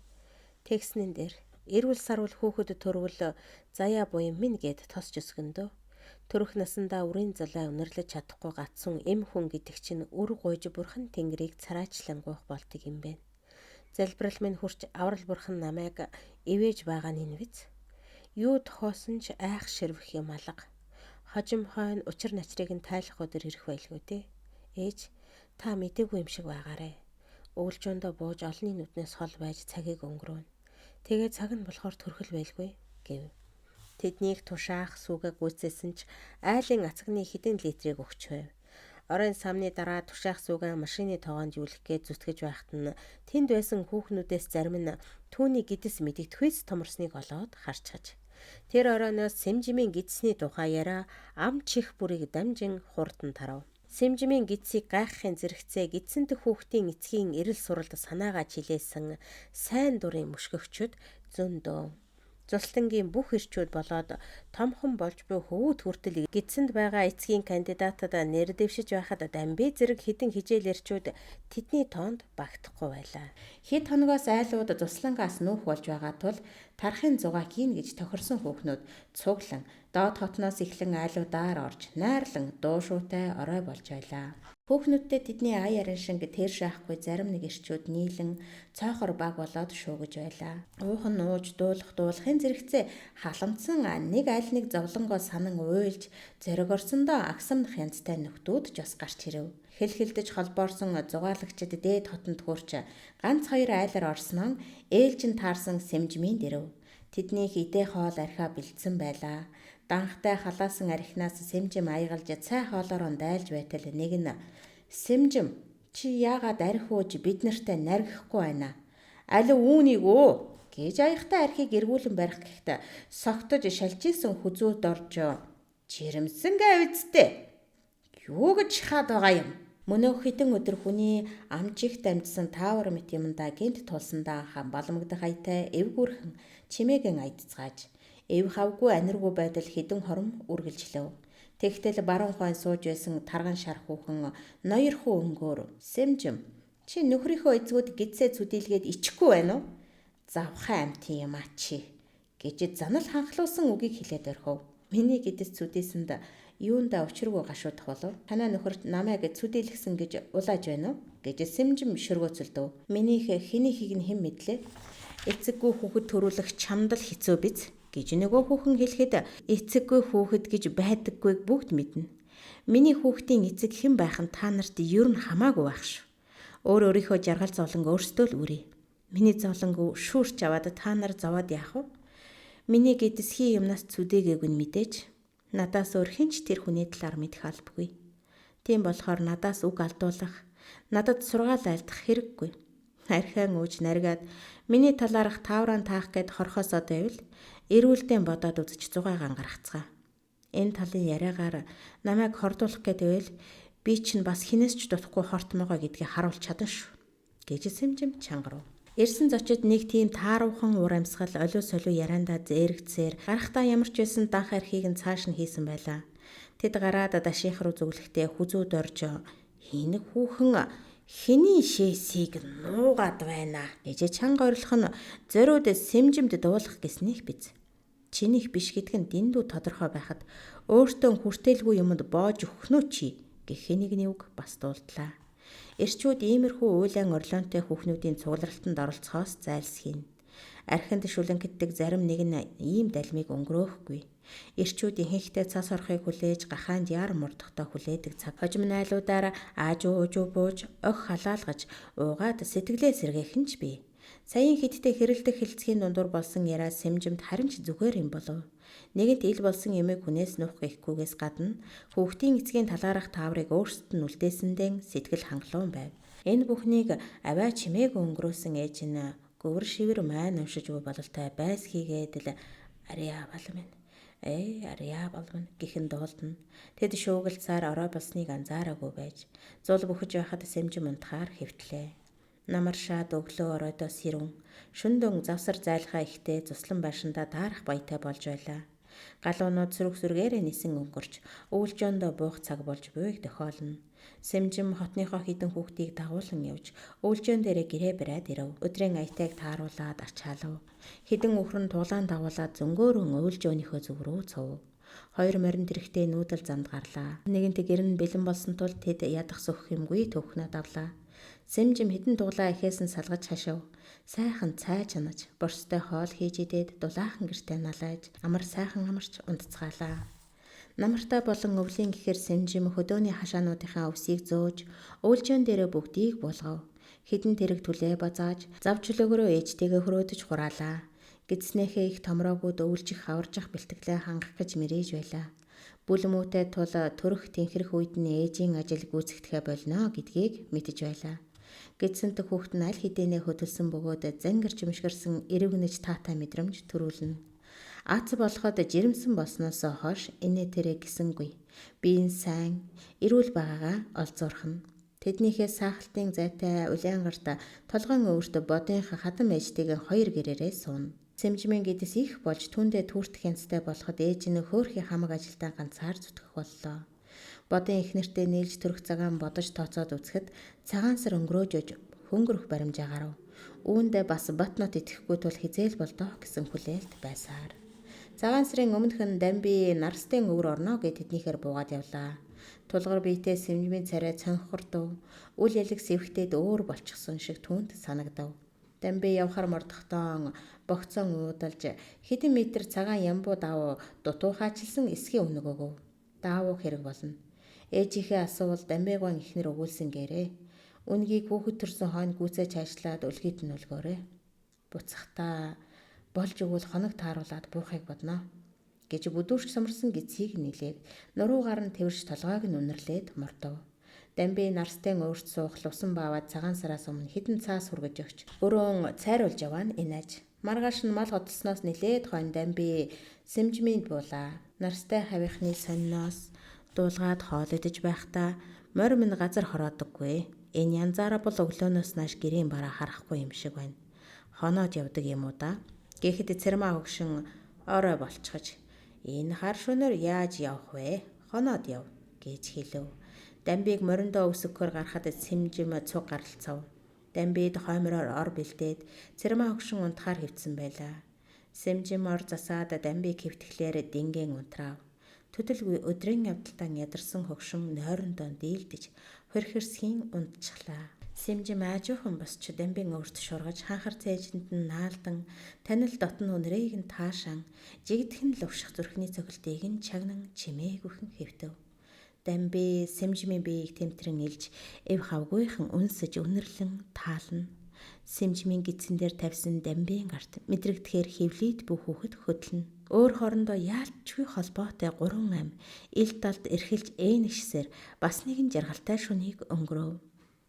Тэгснэн дээр эрүүл сарвал хүүхэд төрвөл заяа буян минь гэд тосч өсгөндөө. Төрөх насандаа үрийн золой үнэрлэж чадахгүй гацсан эм хүн гэдэг чинь үр гуйж бурхан тэнгэрийг царайчлан гуйх болдог юм байна. Залбирал минь хүрч аврал бурхан намайг ивэж байгаа нь энэ биз? Юу тохиосон ч айх ширвэх юм алга. Хожим хойно учир начрыг нь тайлах өдөр ирэх байлгүй дээ. Ээж та мдээгүй юм шиг байгаарэ. Өвлжөөндөө бууж олонний нүднээс хол байж цагийг өнгөрөөнө. Тэгээ цаг нь болохоор төрхөл байлгүй гэв. Тэднийг тушаах сүгэ гүйцээсэн ч айлын ацагны хэдэн литрийг өгч байв. Оройн самны дараа тушаах сүгэ машины тогоонд юулах гээд зүтгэж байхад нь тэнд байсан хүүхнүүдээс зарим нь түүний гэдэс мэдэгдэхүйц томорсныг олоод харчхаж. Тэр оройноос Сэмжимийн гэдэсний тухай яриа ам чих бүрийг дамжин хурдан тарав. Сэмжмийн гэдсийг гайхахын зэрэгцээ гэдсэнтэх хүүхдийн эцгийн эрэл суралд санаагаа чилээсэн сайн дурын мөшгөгчд зөндөө. Зултангийн бүх ирчүүд болоод томхон болж буй хөвгүүд хүртэл гэдсэнд байгаа эцгийн кандидатад нэр дэвшиж байхад дамби зэрэг хэдэн хижээл эрчүүд тэдний тоонд багтахгүй байлаа. Хэд хоногоос айлууд зуслангаас нүүх болж байгаа тул тархын зугаа хийн гэж тохирсон хүүхнүүд цуглан доод хотноос эхлэн айлуудаар орж найрлан дуу шуутай орой болж байлаа. Хүүхнүүдтэй тэдний ая яран шиг тэр шаахгүй зарим нэг ирчүүд нийлэн цоохор баг болоод шуугиж байлаа. Уухан нууж дуулах дуулахын зэрэгцээ халамцсан нэг айл нэг зовлонгоо санан уйлж зориг орсондоо агсамнах янзтай нөхдүүд ч бас гарч ирэв. Хэл хилдэж холбоорсон зугаалагчид дээд хотонд хүрч ганц хоёр айлаар орсноо ээлжин таарсан Сэмжмийн дэрэв. Тэднийх идэ хоол архиа бэлдсэн байлаа. Данхтай халаасан архинаас Сэмжим аягалж цай хоолоороо дайлж байтал нэг нь Сэмжим чи яагаад архи ууж бид нартай наргихгүй байна? Алив үүнийг өө гэж аяхтай архийг эргүүлэн барих гэхдээ согтож шалжижсэн хүзүүд орж жирэмсэн гэвцтэй. Юу гэж шахаад байгаа юм? Мөнөөх хэдэн өдөр хүний амжигт амжсан таавар мэт юмдаа гинт тулсандаа хам балмагдах аятай эвгүрхэн чимээгэн аядцгааж эв хавгүй аниргүй байдал хэдэн хором үргэлжлэв. Тэгтэл баруун хойно сууж байсан тарган шар хүүхэн ноёрхуу өнгөөр Сэмжим чи нөхрийнхөө эзгүүд гидсээ зүдийлгээд ичихгүй байна уу? Завхай амтын юм а чи гэж занал ханхлуулсан үгийг хэлээд орхив. Миний гэдэс зүдээсэнд юундаа учиргүй гашуудах болов? Танай нөхөр намайг зүдийлгсэн гэж улааж байна уу? Гэж Сэмжим шөргөөцөлдөв. Минийх хэнийхийг нь хэн мэдлээ? Эцэггүй хүүхэд төрүүлэх чамд л хэцүү биз? Гэж нөгөө хүүхэн хэлэхэд эцэггүй хүүхэд гэж байдаггүйг бүгд мэднэ. Миний хүүхдийн эцэг хэн байх нь та нарт ер нь хамаагүй байх шүү. Өөр өөрийнхөө жаргал зовлон өөрсдөө л үрээ. Миний зовлонг шүүрч аваад та нар зовоод яах вэ? Миний гэдэс хий юмнаас зүдээгээгүй нь мэдээж. Надаас өөр хэн ч тэр хүний талаар мэдэх албагүй. Тийм болохоор надаас үг алдуулах, надад сургаал айлдах хэрэггүй. Архиан ууж наргаад миний талаарх таавраан таах гэд хорхоосоо байвал эрүүлдэн бодоод үзэж зугаагаан гаргацгаа. Энэ талын яриагаар намайг хордуулах гээд байвал би чинь бас хинээс ч дутхгүй хортмогоо гэдгийг харуулж чадна шүү гэж Сэмжим чангарав. Ирсэн зочид нэг тийм тааруухан уур амьсгал олиу солиу яриандаа зээрэгцээр гарахтаа ямар ч байсан данх архийг нь цааш нь хийсэн байлаа. Тэд гараад даших руу зүглэхдээ хүзүүд орж хийнэг хүүхэн Хэний шээсийг нуугаад байна гэж чанга орилох нь зориуд сэмжимд дуулах гэснийх биз. Чинийх биш гэдг нь дэндүү тодорхой байхад өөртөө хүртээлгүй юмд боож өгөх нүү чи гэх нэгний үг бас дуулдлаа. Эрчүүд иймэрхүү уйлан орлоонтой хүүхнүүдийн цугларалтанд оролцохоос зайлсхийна. Архинд шүлэнкэтдэг зарим нэг нь ийм далмыг өнгөрөөхгүй. Эрчүүд ихэнхдээ цас орохыг хүлээж гахаанд яар мурдахтаа хүлээдэг цаг. Хожим найлуудаар аажуу уужуу бууж ох халаалгаж уугаад сэтгэлээ сэргээх нь ч бий. Саяын хэдтэй хэрэлдэх хэлцгийн дундуур болсон яриа сэмжимд харин ч зүгээр юм болов. Нэгэнт ил болсон юмыг хүнээс нуух гэхгүйгээс гадна хүүхдийн эцгийн талаарх тааврыг өөрсдөд нь үлдээсэндээ сэтгэл хангалуун байв. Энэ бүхнийг авиа чимээгүй өнгөрөөсөн ээж нь гөвөр шивэр маань уншиж буй бололтой байс хийгээд л арьяа балмын. Ээ арьяа балмын гихэн дуулдна. Тэд шуугилцаар орой болсныг анзаараагүй байж зул бөхөж байхад сэмжим унтахаар хэвтлээ. Намаршаад өглөө оройдоо сэрүүн шөнөдөн завсар зайлхаа ихтэй цуслан байшиндаа таарах баятай болж байлаа. Галуунууд сөрөг сүргээрээ нисэн өнгөрч өвлжөөндөө буух цаг болж буйг тохиолно. Сэмжим хотныхоо хідэн хүүхдийг дагуулan явж өвлжөөн дээрээ гэрээ бариад ирэв. Өдрийн аятайг тааруулаад ачаалав. Хідэн үхрэн тулаан дагуулад зөнгөөрөн өвлжөөнийхөө зүг рүү цув. Хоёр морин тэрэгтэй нүүдэл замд гарлаа. Нэгэнт гэр нь бэлэн болсон тул тэд ядах сөхөх юмгүй төвхнөө давлаа. Сэмжим хідэн дуглаа эхээс нь салгаж хашив. Сайхан цай чанаж, борстой хоол хийж идээд дулаахан гэртээ налааж, амар сайхан амарч унтцгаалаа. Намартай болон өвлийн гэхэр сэмжим хөдөөний хашаануудынхаа өвсийг зөөж, өвлжөөн дээрээ бүгдийг буулгав. Хідэн тэрэг түлээ базааж, зав чөлөөгөөрөө ээжтэйгээ хөрөөдөж хураалаа. Гэдснээхээ их томроогууд өвлжих хаваржах бэлтгэлээ хангах гэж мэрэж байлаа. Бүлмүүтэй тул төрөх тэнхрэх үед нь ээжийн ажил гүйцэтгэхээ болно гэдгийг мэдэж байлаа. Гэдсэнт хүүхэд нь аль хэдийнэ хөдөлсөн бөгөөд зангирч мшгэрсэн эрвгэнэж таатай мэдрэмж төрүүлнэ. Ац болоход жирэмсэн болсноос хойш инээ тэрэ гисэнгүй. Биеийн сайн, эрүүл байгаагаа олзуурхна. Тэднийхээ саахалтын зайтай улаангарт толгойн өвөрт бодынх хадам ээжтэйгээ хоёр гэрээрээ сууна. Сэмжмэн гэдэс их болж түүндээ түүртэх янзтай болоход ээж нь хөөрхий хамаг ажилдаа ганцаар зүтгэх боллоо. Бодын их нэртэй нийлж төрөх цагаан бодож тооцоод үзэхэд цагаан сар өнгөрөөж өж хөнгөрөх баримжаа гарав. Үүндээ бас бат нот итгэхгүй тул хизээл болдоо гэсэн хүлээлт байсаар. Цагаан сарын өмнөх нь Дамби нарстын өвөр орно гэж тэднийхээр буугаад явлаа. Тулгар биетэй сэмжмийн царай цонхордов. Үл ялэг сэвхтэд өөр болчихсон шиг түүнд санагдав. Дамби явхар мордохтон богцон уудалж хэдэн метр цагаан ямбуу даав дутуухаачилсан эсхийн үнэг өгөв. Даавуу хэрэг болно. Ээжийнхээ асуувал Дамбиган эхнэр өгүүлсэн гэрээ. Үнгийг хүүхэд төрсөн хойно гүйцээ чаашлаад өлгийт нь өлгөөрэй. Буцахтаа болж өгвөл хоног тааруулаад буухыг бодно гэж бүдүүрч соморсон гизхийг нилээд нуруугаар нь тэрч толгойг нь үнэрлээд мордов. Дамби нарстын өөрт суух лусан бааваад цагаан сараас өмнө хідэн цаас хүргэж өгч өрөөн цайруулж яваа нь энэ аж. Маргааш нь мал годсноос нилээд хойно Дамби сэмжминд буулаа. Нарстай хавийнхны сонноос дуулгаад хоол идэж байхдаа морь минь газар хороодоггүй. Энэ янзаараа бол өглөөнөөс нааш гэрийн бараа харахгүй юм шиг байна. Хоноод явдаг юм уу да? Гэхэд цэрмаа хөгшин орой болчихож энэ хар шөнөөр яаж явах вэ? Хоноод яв гэж хэлв. Дамбиг мориндоо өсгөхөөр гарахад сэмжим цуг гаралцав. Дамбид хоймороор ор бэлдээд цэрмаа хөгшин унтахаар хэвтсэн байлаа. Сэмжим ор засаад дамбиг хэвтгэлээр дингэн унтраав. Төдөлгүй өдрийн явдалтан ядарсан хөгшин нойрондоо дийлдэж хорхирсхийн унтчихлаа. Сэмжим аажуухан босч дамбин өөрт шургаж ханхар цээжинд нь наалдан танил дотн үнрийг нь таашаан жигдхэн л өвших зүрхний цохилтыг нь чагнан чимээгүйхэн хэвтэв. Дамби сэмжмийн биеийг тэмтрэн илж эв хавгүйхан үнсэж үнэрлэн таална. Сэмжмийн гидсэн дээр тавьсан дамбийн гарт мэдрэгдэхээр хевлийд бүх хүүхэд хөдлөнө. Өөр хоорондоо яалчгүй холбоотой гурван ам ил талд эрхэлж ээнэгшсээр бас нэгэн жаргалтай шөнийг өнгөрөв.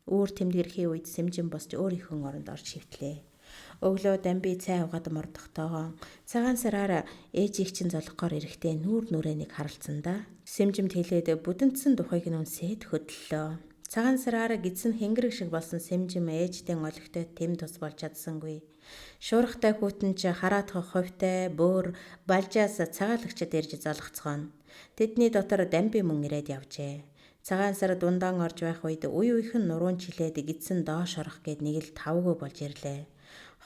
Үүр тэмдгэрхийн үед сэмжин босч өөрийнхөө оронд орж шивтлээ. Өглөө дамби цай угаад мордохтойгоо цагаан сараар ээжийг чинь золгохоор эрэхтэй нүүр нүрээ нэг харалцсандаа сэмжимд хэлээд бүдэнтсэн духыг нь үнсээд хөдлөлөө. Цагаан сараар гидсэн хэнгэрэг шиг болсон сэмжим ээждэн олигтой тэм тус болж чадсангүй. Шуурхтай хүүтэн ч хараадах хувьтай бөөр балжаас цагаалагчд ирж золгоцгооно. Тэдний дотор дамби мөн ирээд явжээ. Цагаан сар дундаан орж байх үед үе үехэн нуруун чилээд гидсэн доош орох гээд нэг л тавгүй болж ирлээ.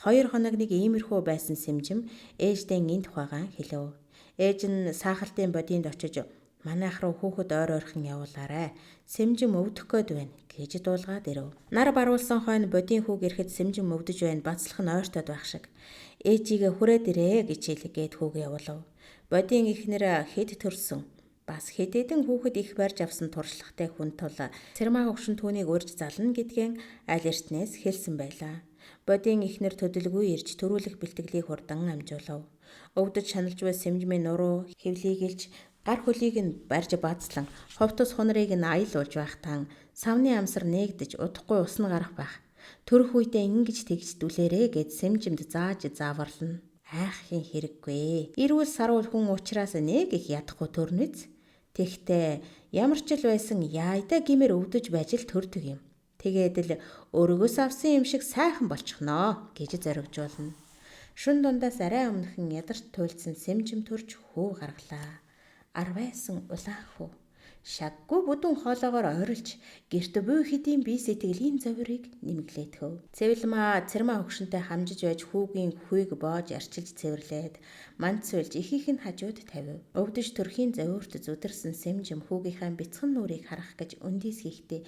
2 хоног нэг иймэрхүү байсан Сэмжим ээждээ энэ тухайгаан хэлэв. Ээж нь саахалтын бодинд очиж манайх руу хүүхэд ойр ойрхон явуулаарай. Сэмжим өвдөх гээд байна гэж дуулгаад ирэв. Нар баруулсан хойно бодийн хүүг ирэхэд Сэмжим өвдөж байна. Бацлах нь ойртоод байх шиг. Ээжигээ хүрээд ирээ гэж хэлгээд хүүг явуулав. Бодийн эхнэр хэд төрсөн. Бас хэд хэдэн хүүхэд их барьж авсан туршлагатай хүн тул Цэрмаа хөгшин түүнийг урьж зална гэдгэн аль эртнээс хэлсэн байлаа. Бодийн эхнэр төдөлгүй ирж төрүүлэх бэлтгэлийг хурдан амжуулав. Өвдөж шаналж буй Сэмжмийн нуруу хевлийгэлж гар хөлийг нь барьж бацлан ховтос хунрыг нь аялуулж байхтан савны амсар нээгдэж удахгүй усна гарах байх. Төрөх үедээ ингэж тэгж дүлээрээ гэд Сэмжимд зааж зааварлана. Айхын хэрэггүй. Ирүүл саруул хүн учраас нэг их ядахгүй төрнөц. Тэгтээ ямар ч л байсан яайда гимээр өвдөж байж л төрдөг юм. Тэгээд л өргөөс авсан юм шиг сайхан болчихноо гэж зоригжуулна. Шүн дундаас арай өмнөхөн ядарт туйлдсан Сэмжим төрж хүү гаргалаа. Арвайсан улаан хүү. Шаггүй бүдүүн хоолоогоор ойрлж гэрт буй хэдийн бие сэтгэлийн зовирыг нэмгэлээтгэв. Цэвэлмаа Цэрмаа хөгшинтэй хамжиж байж хүүгийн хүйг боож арчилж цэвэрлээд манцвэлж ихийнх нь хажууд тавив. Өвдөж төрхийн зовирт зүдэрсэн Сэмжим хүүгийнхаа бяцхан нүрийг харах гэж өндийс хийхдээ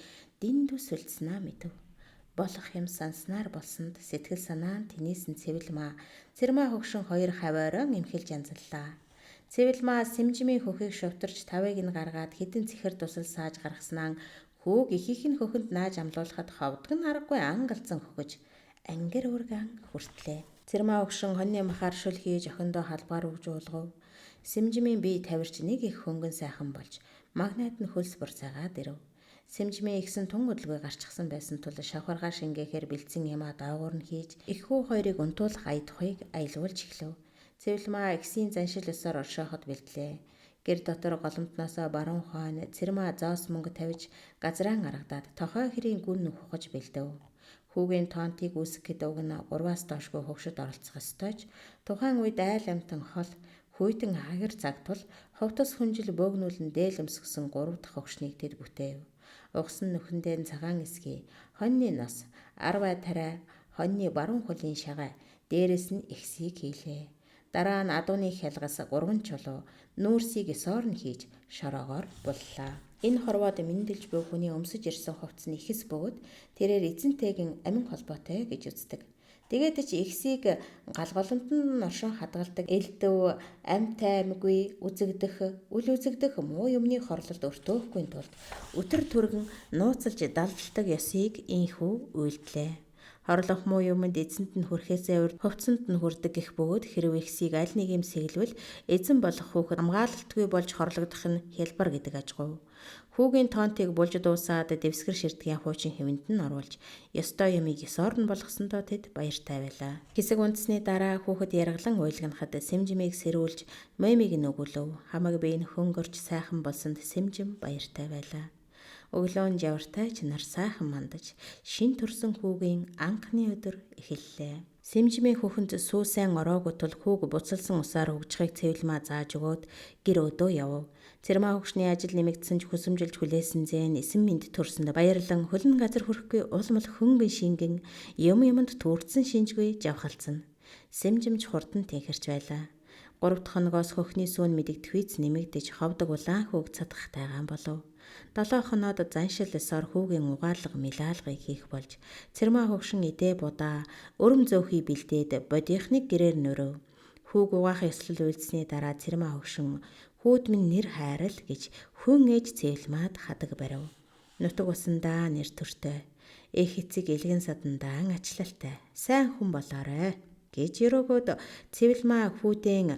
дэндүү сүлдснаа мэдэв. Болох юм санснаар болсонд сэтгэл санаа нь тэнийсэн Цэвэлмаа Цэрмаа хөгшин хоёр хавь оройн эмхэлж янзаллаа. Цэвэлмаа Сэмжмийн хөхийг шовторч тавыг нь гаргаад хэдэн цэхэр дусал сааж гаргаснаа хүүг ихийнх нь хөхөнд нааж амлуулахад ховдог нь аргагүй ангалзан хөхөж ангир ургаан хүртлээ. Цэрмаа хөгшин хоньны махаар шүл хийж охиндоо халбаар өгж уулгав. Сэмжмийн бие тавирч нэг их хөнгөн сайхан болж магнат нь хөлс бурцаагаад ирэв. Сэмжмийн ихсэн тун удалгүй гарчсан байсан тул шавхаргаа шингээхээр бэлдсэн юмаа доогуур нь хийж их хүү хоёрыг унтуулах аядахыг аялуулж эхлэв. Цэвэлмаа эгсийн заншил ёсоор оршооход бэлдлээ. Гэр дотор голомтноосоо баруун хойно Цэрмаа зоос мөнгө тавьж газраан аргадаад тохой хэрийн гүн ухаж бэлдэв. Хүүгийн тоонтыг үүсгэхэд уг нь 3-аас доошгүй хөгшөд оролцох ёстой ч тухайн үед айл амтан хол хүйтэн хагир цаг тул ховтос хүнжил бөөгнүүлэн дээл өмсгсөн 3 дахь хөгшнийг тэд бүтээв. Угсан нүхэндээ цагаан эсгий, хоньны нос, арвай тариа, хоньны баруун хөлийн шагай, дээрэс нь эгсийг хийлээ. Дараа нь адууны хялгас 3 чулуу нүүрсийг ёсоор нь хийж шороогоор буллаа. Энэ хорвоод мэндэлж буй хүний өмсөж ирсэн хувцас нь ихэс бөгөөд тэрээр эзэнтэйгэн амин холбоотой гэж үздэг. Тэгээд ч эгсийг гал голомтонд нь оршин хадгалдаг элдв, амьтай амьгүй, үзэгдэх, үл үзэгдэх муу юмны хорлолд өртөөхгүй тулд өтөр түргэн нууцлж далдалдаг ёсыг инхүү үйлдлээ. Хорлох муу юмд эзэнт нь хүрэхээсээ урд хувцсанд нь хүрдэг гэх бөгөөд хэрв эгсийг аль нэг юм сэгэлвэл эзэн болох хүүхэд хамгаалалтгүй болж хорлогдох нь хялбар гэдэг ажгүй. Хүүгийн тоонтыг булж дуусаад дэвсгэр ширдгийн хуучин хэвэнд нь оруулж ёстой юмыг ёсоор нь болгосондоо тэд баяртай байлаа. Хэсэг унтсны дараа хүүхэд яргалан уйлганахад Сэмжимийг сэрүүлж мемиг нь өгүүлв. Хамаг бие нь хөнгөрч сайхан болсонд Сэмжим баяртай байлаа. Өглөө нь жавартай ч нар сайхан мандаж шин төрсөн хүүгийн анхны өдөр эхэллээ. Сэмжмийн хөхөнд сүү сайн ороогүй тул хүүг буцалсан усаар хөгжихийг Цэвэлмаа зааж өгөөд гэр өдөө явв. Цэрмаа хөгшний ажил нэмэгдсэн ч хүсэмжилж хүлээсэн зээн эсэн мэнд төрсөнд баярлан хөлн газар хүрэхгүй улмал хөнгөн шингэн юм юмд түүрдсэн шинжгүй жавхалцсан. Сэмжимч хурдан тэнхэрч байлаа. 3 дахь хоногоос хөхний сүүн мэдэгдэхүйц нэмэгдэж ховдог улаан хүүг цадах тайгаан болов. 7 хоноод заншил ёсоор хүүгийн угаалга милаалгыг хийх болж Цэрмаа хөгшин идэ будаа өрөм зөөхий бэлдээд бодийнхныг гэрээр нөрөв. Хүүг угаах ёслол үйлдсэний дараа Цэрмаа хөгшин хүүд минь нэр хайрал гэж хүн ээж Цэвэлмаад хадаг барив. Нутаг усандаа нэр төртэй. Эх эцэг элгэн садандаа ачлалтай. Сайн хүн болоорой гэж өрөөгөөд Цэвэлмаа хүүдэн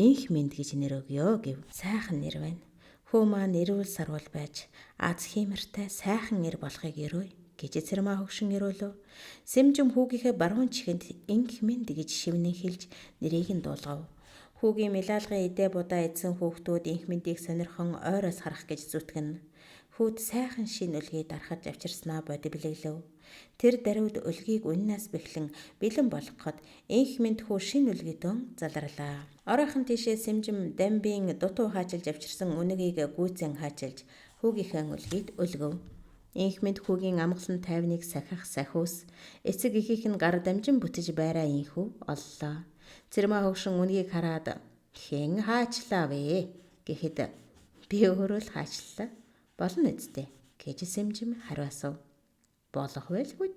инх мэнд гэж нэр өгөө гэв. Сайхан нэр байна. Хүү маань эрүүл сарвал байж аз хиймэртэй сайхан эр болохыг өрөөе гэж Цэрмаа хөгшин өрөөлөө. Сэмжим хүүгийнхээ баруун чихэнд инх мэнд гэж шивнэн хэлж нэрийг нь дуулгав. Хүүгийн милаалгын идэ будаа идсэн хүүхдүүд инх мэндийг сонирхон ойроос харах гэж зүтгэнэ. Хүүд сайхан шин өлгий дарахад авчирснаа боди бэлэглэв. Тэр даруйд өлгийг үннээс бэхлэн бэлэн болгоход инх мэнд хүү шин өлгийдөн заларлаа. Оройхон тийшээ Сэмжим дамбийн дутуу хаачилж авчирсан үнэгийг гүйцэн хаачилж Хүүгийнхээ өлгийд өлгөв. Инх мэд хүүгийн амгалан тайвныг сахих сахиус эцэг эхийнх нь гар дамжин бүтэж байраа инхүү оллоо. Цэрмаа хөгшин үнгийг хараад хэн хаачлаа вэ гэхэд би өөрөө л хаачлаа. Болно үсттэй гэж Сэмжим хариу асуув. Болох байлгүй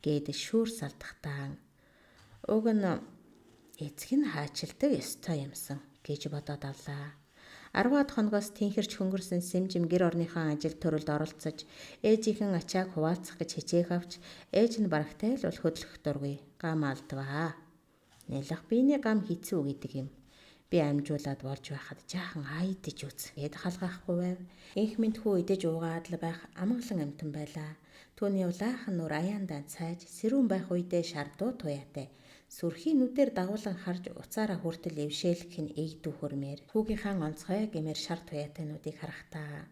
гээд шүүр салдахтаа уг нь эцэг нь хаачилдаг ёстой юмсан гэж бодоод авлаа. 10-аад хоногоос тэнхэрч хөнгөрсөн Сэмжим гэр орныхоо ажил төрөлд оролцож ээжийнхэн ачааг хуваалцах гэж хичээх авч ээж нь барагтай л бол хөдлөх дургүй гам алдваа. Нэлэх биений гам хэцүү гэдэг юм. Би амжуулаад болж байхад жаахан айдаж үз гэд халгаахгүй байв. Инх мэд хүү идэж уугаад л байх амгалан амтан байлаа. Түүний улаахан нүр аяандаа цайж сэрүүн байх үедээ шардуу туяатай. Сүрхийн нүдээр дагуулan харж уцаараа хүртэл эвшээлгэх нь эгдүү хөрмээр. Хүүгийнхаа онцгой гэмээр шар туяатай нүдийг харахтаа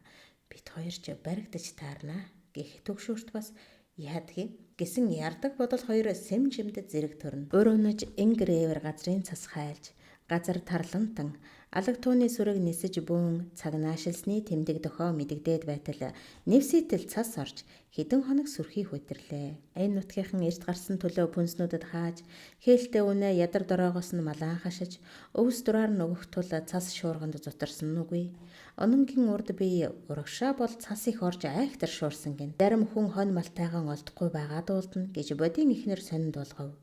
бит хоёр ч баригдаж таарна гэх төгшөөрт бас яадгийг гэсэн ярдаг бодол хоёр сэмжимд зэрэг төрнө. Өрөөнөж энгэрээвэр газрын цас хайлж газар тарлантан алаг тууны сүрэг нисэж бүүн цагнаашилсны тэмдэг дохоо мэдэгдээд байтал нэвсийтэл цас орж хэдэн хоног сүрхий хөтрлээ. Энэ нутгийнхан эрт гарсан төлөө пүнснүүдэд хааж хээлтэй үнэ ядар дороогоос нь малаан хашиж өвс дураар нь өгөх тул цас шуурганд зутарсан нь үгүй. Ононгийн урд бие урагшаа бол цас их орж айхтар шуурсан гин. Зарим хүн хонь малтайгаан олдохгүй байгаа дуулдна гэж бодийн ихнэр сонинд болгов.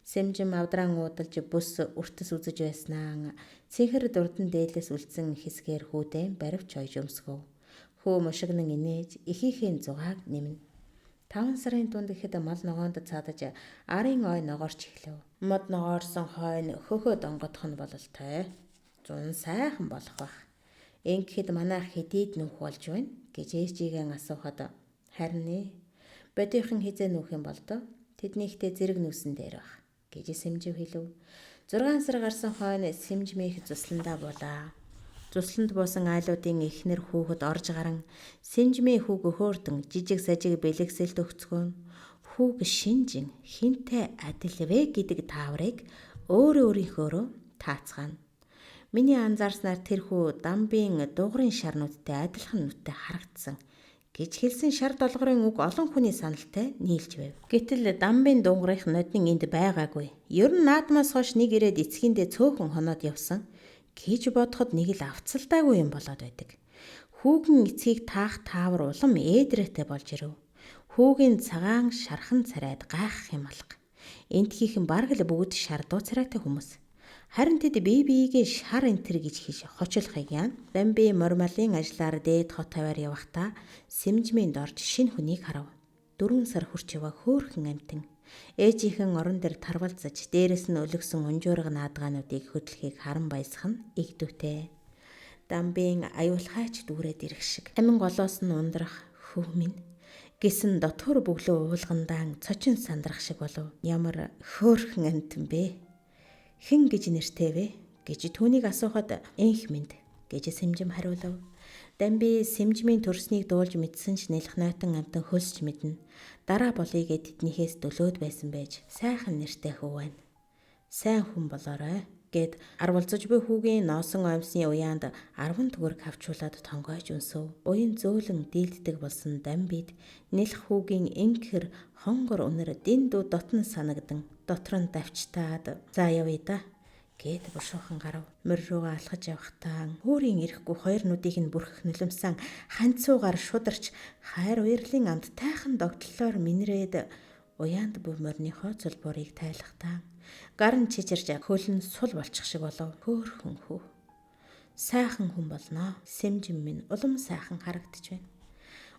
Сэмжим авдран уудалж бүс өртөс үзэж байснаа цэнхэр дурдан дээлээс үлдсэн хэсгээр хүүдэн баривч ойж өмсгөв. Хүү мушигнан инээж эхийнхээ зугааг нэмнэ. 5 сарын дунд ихэд мал ногоонд цаадаж арын ой ногоорч эхлэв. Мод ногоорсон хойно хөхөө донгодох нь бололтой. Зун сайхан болох бах. Ингэхэд манайх хэдийд нүүх болж байна гэж ээжигээ асуухад харин ээ. Бодийнхан хизээ нүүх юм бол доо. Тэднийхтэй зэрэг нүүсэн дээр баг гэж Сэмжив хэлв. 6 сар гарсан хойно Сэмжмийнх зусландаа буулаа. Зусланд буусан айлуудын эхнэр хүүхэд орж гарan Сэмжмийн хүүг хөөрдөн жижиг сажиг бэлэгсэлт өгцгөөн хүүг шинжин хинтэй адил вэ гэдэг тааврыг өөрөө өөрийнхөөрөө таацгаана. Миний анзаарснаар тэр хүү дамбын дугрын шарнуудтай адилхан нүдтэй харагдсан гэж хэлсэн шар долгорын үг олон хүний саналтай нийлж байв. Гэтэл дамбын дунгорынх ноднин энд байгаагүй. Ер нь наадмаас хойш нэг ирээд эцгийндээ цөөхөн хоноод явсан гэж бодоход нэг л авцалдаагүй юм болоод байдаг. Хүүгэн эцгийг таах таавар улам ээдрэтэй болж ирэв. Хүүгийн цагаан шархан царайд гайхах юм алга. Эндхийнхэн бараг л бүгд шардуу царайтай хүмүүс. Харин тэд бие биегээ шар энтер гэж хийж хочилохыг яана. Дамби мормалын ажлаар дээд хот тавиар явахдаа Сэмжмэнд орж шинэ хүнийг харав. 4 сар хүрч яваа хөөрхөн амтан. Ээжийнхэн орон дээр тарвалзаж дээрэс нь өлгсөн унжуурга наадгаануудыг хөдлөхийг харан баясах нь игдүүтэй. Дамбийн аюулхайч дүүрээд ирэх шиг. Амин голоос нь ундрах хөө минь гэсэн дотор бөглөө уулгандаан цочин сандрах шиг болов. Ямар хөөрхөн амтан бэ? Хэн гэж нэртэй вэ гэж түүнийг асуухад энх мэд гэж Сэмжим хариулав. Дамби Сэмжмийн төрснийг дуулж мэдсэн ч нэлэх нойтон амтан хөлсч мэднэ. Дараа болъё гэд тэднийхээс дөлөөд байсан байж сайхан нэртэй хүү байна. Сайн хүн болоорой гэд арвалзаж буй хүүгийн носон оймсны уяанд 10 төгрөг хавчуулаад тонгойж өнсөв. Уян зөөлөн дийлддэг болсон Дамбид нэлэх хүүгийн инхэр хонгор үнэр дэндүү дотн санагдан дотор нь давчтаад за явъя да гэд бушуухан гарав. Морь руугаа алхаж явахдаа өөрийн ирэхгүй хоёр нүдийг нь бүрхэх нулимсан ханцуугаар шударч хайр уярлын амттайхан догтлоор минрээд уяанд буй морьныхоо цулбуурыг тайлахдаа гар нь чичирч хөл нь сул болчих шиг болов. Хөөхөн хүү. Сайхан хүн болноо. Сэмжим минь улам сайхан харагдаж байна.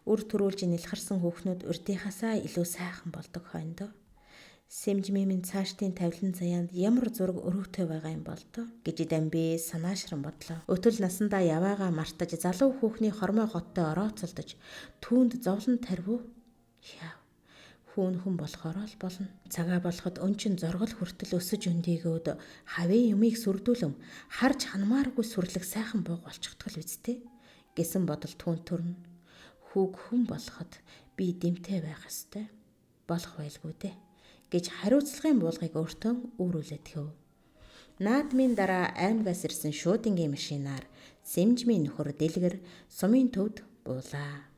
Үр төрүүлж нэлхарсан хүүхнүүд урдынхаасаа илүү сайхан болдог хойндоо. Сэмжмийн минь цаашдын тавилан заяанд ямар зураг өрөөтэй байгаа юм бол доо гэж Дамби санаашран бодлоо. Өтөл насандаа яваагаа мартаж залуу хүүхний хормой хоттой орооцолдож түүнд зовлон тарив уу? Яв. Хүүн хүн болохоор л болно. Цагаа болоход өн чин зоргол хүртэл өсөж өндийгөөд хавийн юмыг сүрдүүлэн харж ханмааргүй сүрлэг сайхан бууг болчихдгол үсттэй гэсэн бодол түүн төрнө. Хүүг хүн болоход би дэмтэй байх ёстой. Болох байлгүй дээ гэж хариуцлагын буулгыг өөртөө үүрүүлээд хэв. Наадмын дараа аймгаас ирсэн шуудынгийн машинаар Сэмжмийн нөхөр Дэлгэр сумын төвд буулаа.